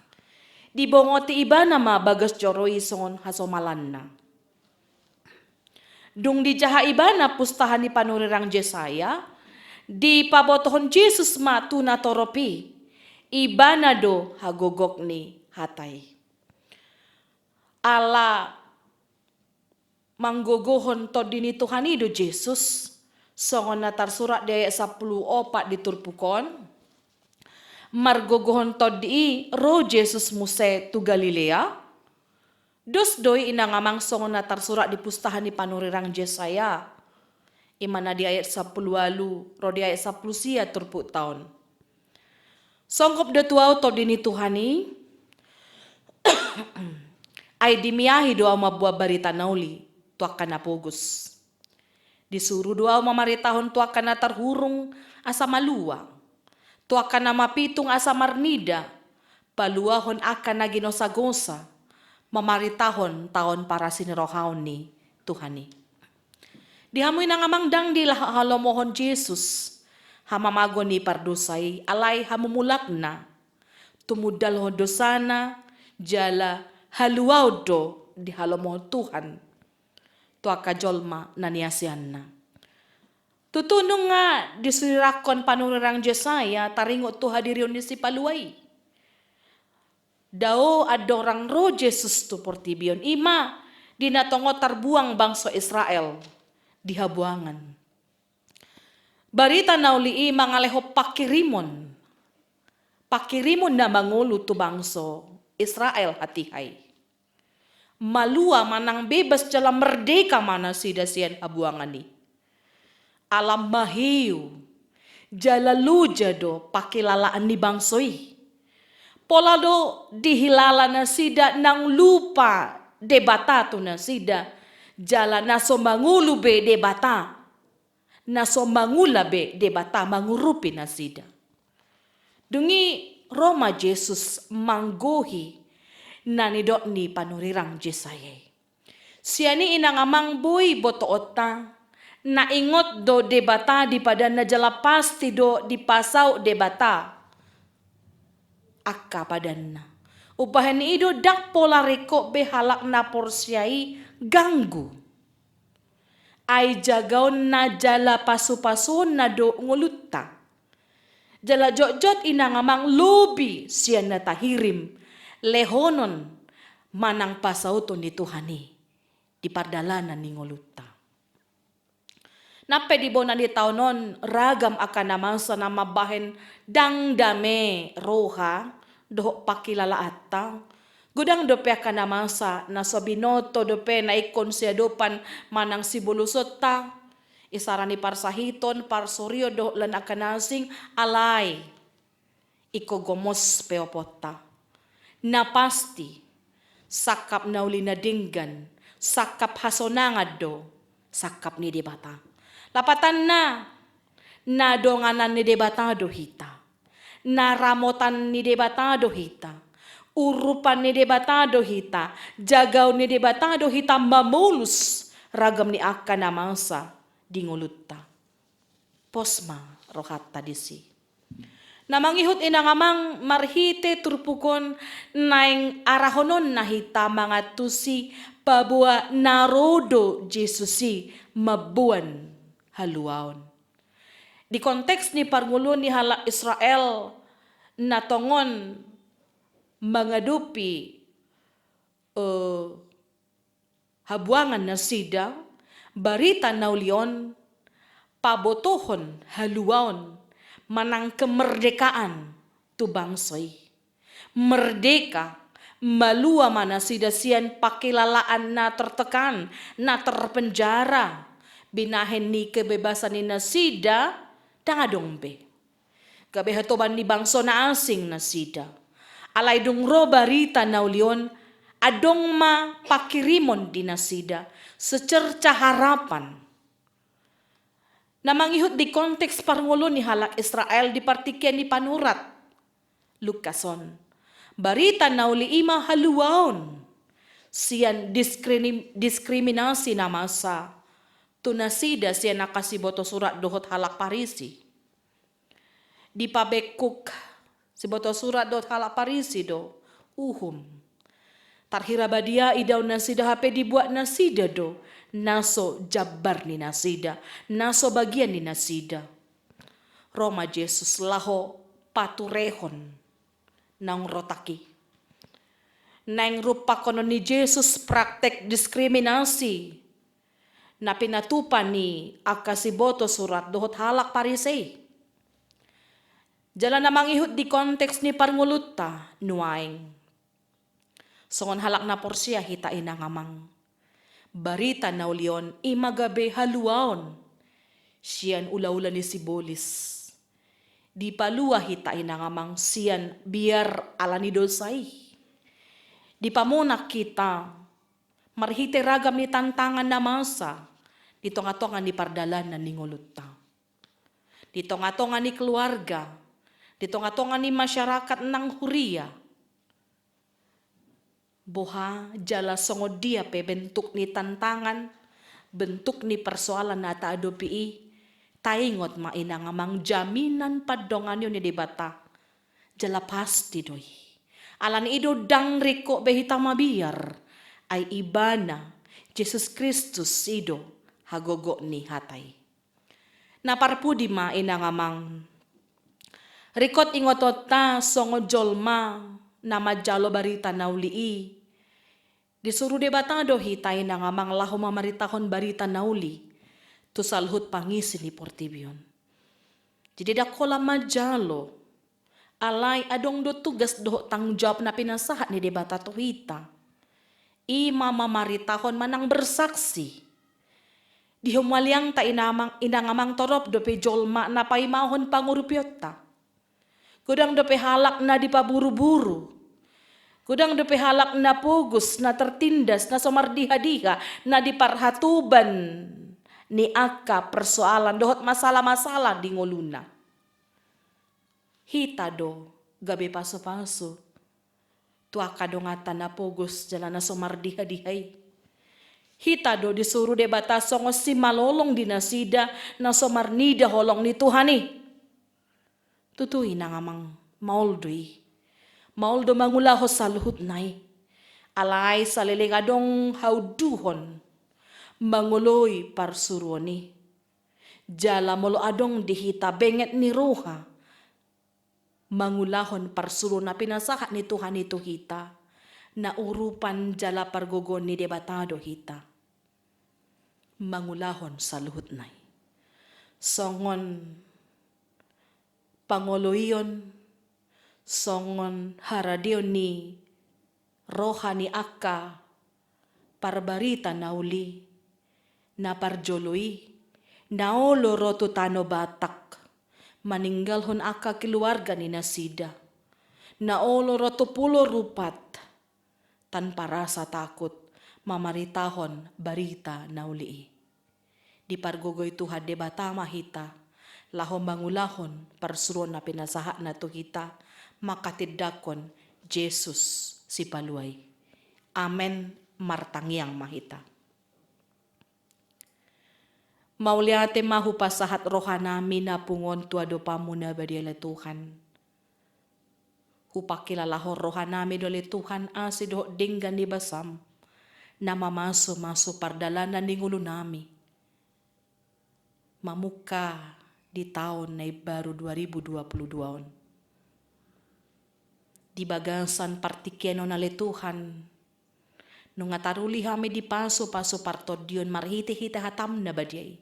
dibongoti Ibana ma bagas joro i songon hasomalanna. Dung dijaha Ibana pustaha ni panurirang Jesaya, dipabotohon Jesus ma tu natorop i, Ibana do hagogot ni hata i. Ala manggogohon Tondi ni Tuhan i do Jesus, songon na tarsurat di ayat sampulu opat di turpuk on. Margogohon Tondi i ro Jesus muse tu Galilea. Dos do i inang amang songon na tarsurat di pustaha ni panurirang Jesaya, i ma na di ayat sampulu ualu ro di ayat sampulu sia turpukta on. Songgop do tu ahu Tondi ni Tuhan i, ai dimiahi do ahu mamboan barita na uli tu angka na pogos. Disuru do ahu mamaritahon tu angka na tarhurung asa malua, tu angka na mapitung asa marnida, paluahon angka na ginosagosa, mamaritahon taon parasinirohaon ni Tuhan i. Di hamu inang amang ndang dihalomohon Jesus hamamago ni pardosa i, alai hamumulakna, tumundalhon dosana, jala haluaon do dihalomohon Tuhan tu angka jolma na niasianna. Tutu nunga disirangkon panurirang Jesaya taringot tu hadirion ni Sipalua i. Dao andorang ro Jesus tu portibi on, i ma di na tongon tarbuang bangso Israel di habuangan. Barita na uli i mangalehon pangkirimon, pangkirimon na mangolu tu bangso Israel hatiha i. Malua manang bebas jala merdeka ma nasida sian habuangan i. Ala maheu jala loja do pangkilalaan ni bangso i. Pola do dihilala nasida naung lupa Debata tu nasida, jala na so mangolu be Debata, na so mangula be Debata mangurupi nasida. Dung i ro ma Jesus manggohi na nidok ni panurirang Jesaya i. Sian i inang amang boi botoonta, na ingot do Debata di padanna jala pasti do dipasaut Debata angka padanna. Umbahen i do ndang pola ringkot be halak na porsea i ganggu. Ai jagaonna jala pasupasuonna do ngolunta. Jala jotjot inang amang lobi sian na tahirim lehonon manang pasauton ni Tuhan i di pardalanan ni ngolunta. Nang pe di bona ni taon on ragam angka na masa na mambahen ndang dame roha dohot pangkilalaanta. Godang dope angka na masa na so binoto dope na ingkon siadopan manang sibolusonta, isara ni parsahiton, parsorion dohot lan angka na asing, alai ingkon gomos pe oponta. Na pasti, sangkap na uli na denggan, sangkap hasonangan do sangkap ni Debata. Lapatanna, na donganan ni Debata do hita. Na ramotan ni Debata do hita. Urupan ni Debata do hita. Jagaon ni Debata do hita mamolus ragam ni angka na masa di ngolunta. Pos ma rohanta disi. Na mangihut inang amang, marhite turpuk on naeng arahononna hita mangantusi paboa na ro do Jesus i mamboan haluaon. Di konteks ni parngoluon ni halak Israel na tongon mangadopi, eh, habuangan nasida, barita na uli on pabotohon haluaon manang kemerdekaan tu bangso i. Merdeka, malua ma nasida sian pangkilalaan na tertekan, na terpenjara, binahen ni kebebasan ni nasida ndang adong be. Gabe hatoban ni bangso na asing nasida. Alai dung ro barita na uli on, adong ma pangkirimon di nasida, secerca harapan. Na mangihut di konteks parngoluon ni halak Israel di partingkian ni panurat Lukas on, barita na uli i ma haluaon sian diskrini-, diskriminasi na masa tu nasida sian angka siboto surat dohot halak Parisi. Dipabengkuk siboto surat dohot halak Parisi do uhum. Tarhira badia idaon nasida, hape dibuat nasida do na so jambar ni nasida, na so bagian ni nasida. Ro ma Jesus laho paturehon naung rotak i. Naeng rumpangkonon ni Jesus praktek diskriminasi na pinatupa ni angka siboto surat dohot halak Parisi. Jala na mangihut di konteks ni parngoluonta nuaeng, songon halak na porsea hita inang amang, barita na uli on i ma gabe haluaon sian ulaula ni sibolis. Dipalua hita inang amang sian biar ala ni dosa i. Dipamonang hita marhite ragam ni tantangan na masa di tongatonga ni pardalanan ni ngolunta, di tongatonga ni keluarga, di tongatonga ni masyarakat nang huria. Boha jala songon dia pe bentuk ni tantangan, bentuk ni persoalan na taadopi i, taingot ma inang amang, jaminan pandonganion ni Debata jala pasti do i. Alani i do ndang ringkot be hita mabiar, ai Ibana Jesus Kristus i do hagogot ni hata i. Na parpudi ma inang amang, ringkot ingotonta songon jolma na manjalo barita na uli i, disuru Debata do hita inang amang laho mamaritahon barita na uli tu saluhut pangisi ni portibi on. Jadi ndang holan manjalo, alai adong do tugas dohot tanggung jawab na pinasahat ni Debata tu hita. I ma mamaritahon manang bersaksi. Di hamu haliangta inang amang, inang amang, torop dope jolma na paimahon pangurupionta. Godang dope halak na dipaburuburu. Godang dope halak na pogos, na tertindas, na so mardihadiha, na di parhatoban ni angka persoalan dohot masalah-masalah di ngoluna. Hita do gabe pasupasu tu angka donganta na pogos jala na so mardihadiha i. Hita do disuru Debata songon simalolong di nasida na so marnida holong ni Tuhan i. Tutu inang amang, maol do i. Maol do mangulahon saluhutna i. Alai saleleng adong haunduhon mangoloi parsuruon i, jala molo adong di hita benget ni roha mangulahon parsuruon na pinasahat ni Tuhan i tu hita, na urupan jala pargogoon ni Debata do hita mangulahon saluhutna i. Songon pangoloion, songon haradeon ni roha ni angka parbarita na uli, na parjolo i, na olo ro tu tano Batak, maninggalhon angka keluarga ni nasida, na olo ro tu Pulo Rupat, tanpa rasa takut mamaritahon barita na uli i. Dipargogoi Tuhan Debata ma hita laho mangulahon parsuruon na pinasahatna tu hita manghatindanghon Jesus Sipalua i. Amen. Martangiang ma hita. Mauliate ma hupasahat rohanami na pungu on tu adopanMu na badia ale Tuhan. Hupangkilalahon rohanami do ale Tuhan asi dohot denggan ni basam, na mamasumasu pardalanan ni ngolunami mamungka di taon na imbaru dua ribu dua puluh dua on. Di bagasan partingkian on ale Tuhan, nunga taruli hami dipasupasu partondion marhitehite hatam na badia i.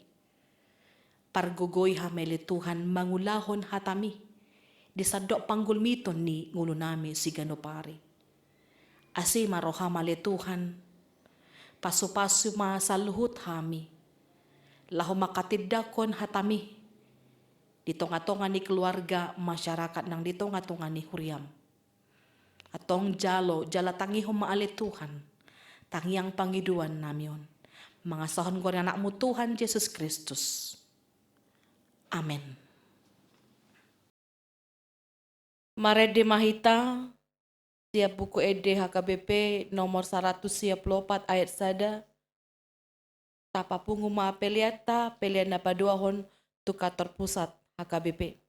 Pargogoi hami ale Tuhan mangulahon hatami di sandok panggulmiton ni ngolunami siganup ari. Asi ma roham ale Tuhan, pasupasu ma saluhut hami laho manghatindanghon hatami di tongatonga ni keluarga, masyarakat nang di tongatonga ni huriam. Antong jalo jala tangihon ma ale Tuhan tangiang pangidoannami on, mangasahon goar ni Anakmu Tuhan Jesus Kristus. Amen. Marende ma hita sian Buku Ende H K B P nomor saratus sia pulu opat ayat sada. Tapapungu ma peleanta, pelean na paduahon tu kantor pusat H K B P.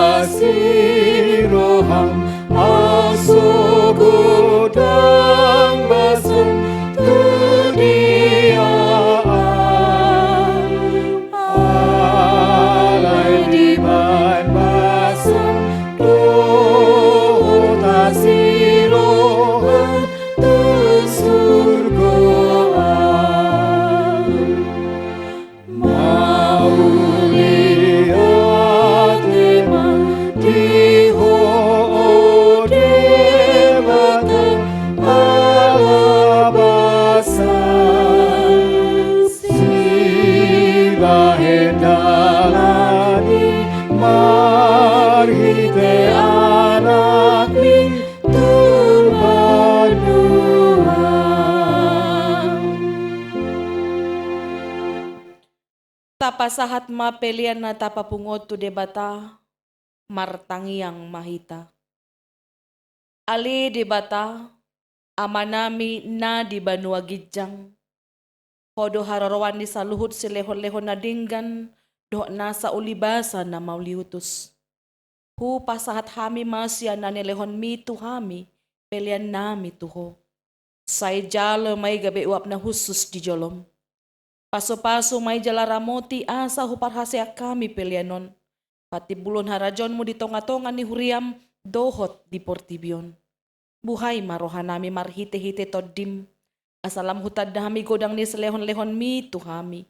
Asi roham, asi godang basam tu dia au. Alai dibaen basam dohot asi roham tu surgo au. Mauliate ma di Ho, o Debata, ala basam sibahen dalan i marhite AnakMi tu banua. Tapasahat ma pelean na tapapungu on tu Debata, martangiang ma hita. Ale Debata, Amanami na di banua ginjang, Ho do haroroan ni saluhut silehonlehon na denggan dohot nasa ulibasa na mauliutus. Hupasahat hami ma sian na nilehonMi tu hami peleannami tu Ho. Sai jalo ma i gabe uap na hushus di jolom. Pasupasu ma i jala ramoti asa huparhaseang hami pelean on patimbulhon harajaonMu di tongatonga ni huriaM dohot di portibi on. Buhai ma rohanami marhitehite TondiM, asa lam hutanda hami godang ni silehonlehonMi tu hami,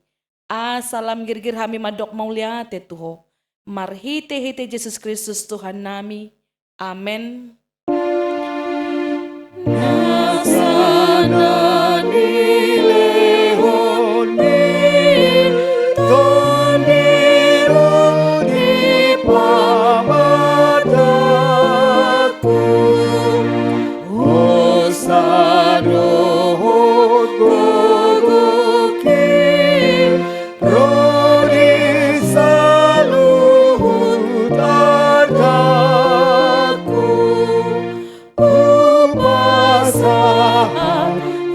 asa lam girgir hami mandok mauliate tu Ho, marhitehite Jesus Kristus Tuhannami. Amen. Nasa na nilehonMi Tondi ro di pamatangku, hosa dohot gogoki ro di saluhut artangku. Hupasahat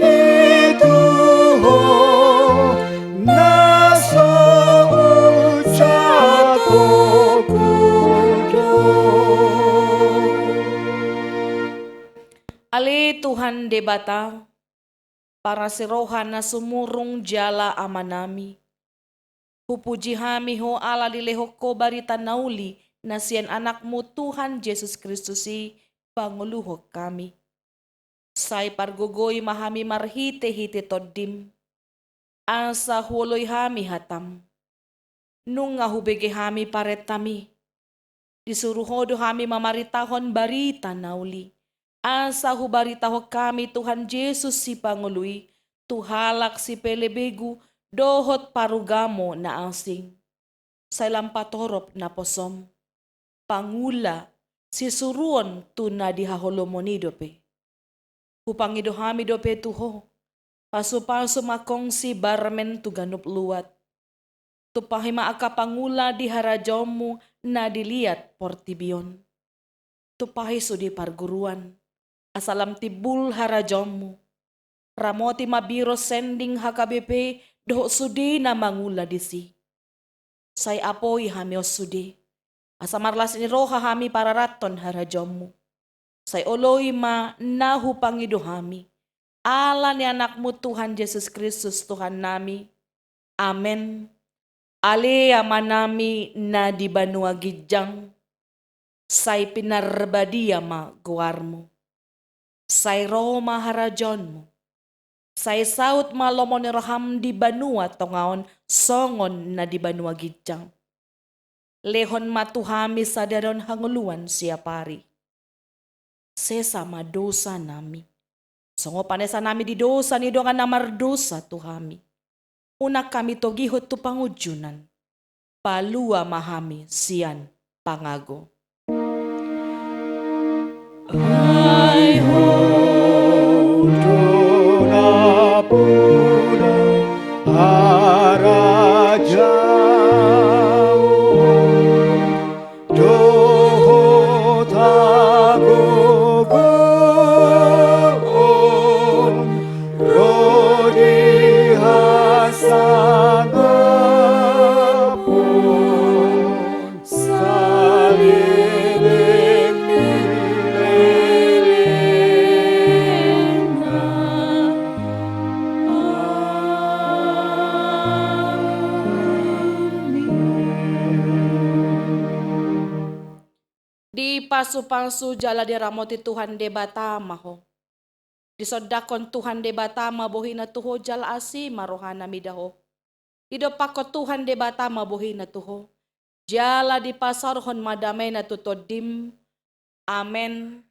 i tu Ho, na so ucapkonku do. Ale Tuhan Debata, parasi roha na sumurung jala Amanami, hupuji hami Ho ala dilehon Ho barita na uli na sian AnakMu Tuhan Jesus Kristus i pangoluhon hami. Sai pargogoi ma hami marhitehite TondiM, asa huoloi hami hataM. Nunga hubege hami parentami. Disuru Ho do hami mamaritahon barita na uli, asa hubaritahon hami Tuhan Jesus Sipangolu i tu halak sipelebegu dohot parugamo na asing. Sai lam patorop naposoM, pangula, sisuruon tu na di haholomon i dope. Hupangido hami dope tu Ho, pasupasu ma kongsi barmen tu ganup luat. Tumpahi ma angka pangula di harajaonMu na di liat portibi on. tumpahi sude parguruan, asa lam timbul harajaonmu. Ramoti ma biro sending H K B P dohot sude na mangula disi. Sai apoi hami on sude, asa marlas ni roha hami pararathon harajaonmu. Sai oloi ma na hupangido hami, ala ni Anakmu Tuhan Jesus Kristus Tuhannami. Amen. Ale Amanami na di banua ginjang, sai pinarbadia ma goarmu. Sai ro ma harajaonmu. Sai saut ma lomo ni roham di banua tonga on songon na di banua ginjang. Lehon ma tu hami sadari on hangoluan siapari. Sesa ma dosanami, songon panesanami di dosa ni dongan na mardosa tu hami. Unang hami togihon tu pangunjunan. Palua ma hami sian pangago. Ai Ho do nampuna harajaon dohot hagogoon ro di hasangapon saleleng ni lelengna. Amen. Dipasupasu jala diramoti Tuhan Debata ma ho. Disondangkon Tuhan Debata ma bohina tu ho jala asi ma rohana mida ho. Didompakkon Tuhan Debata ma bohina tu ho, jala dipasaorhon ma dameina tu tondim. Amen.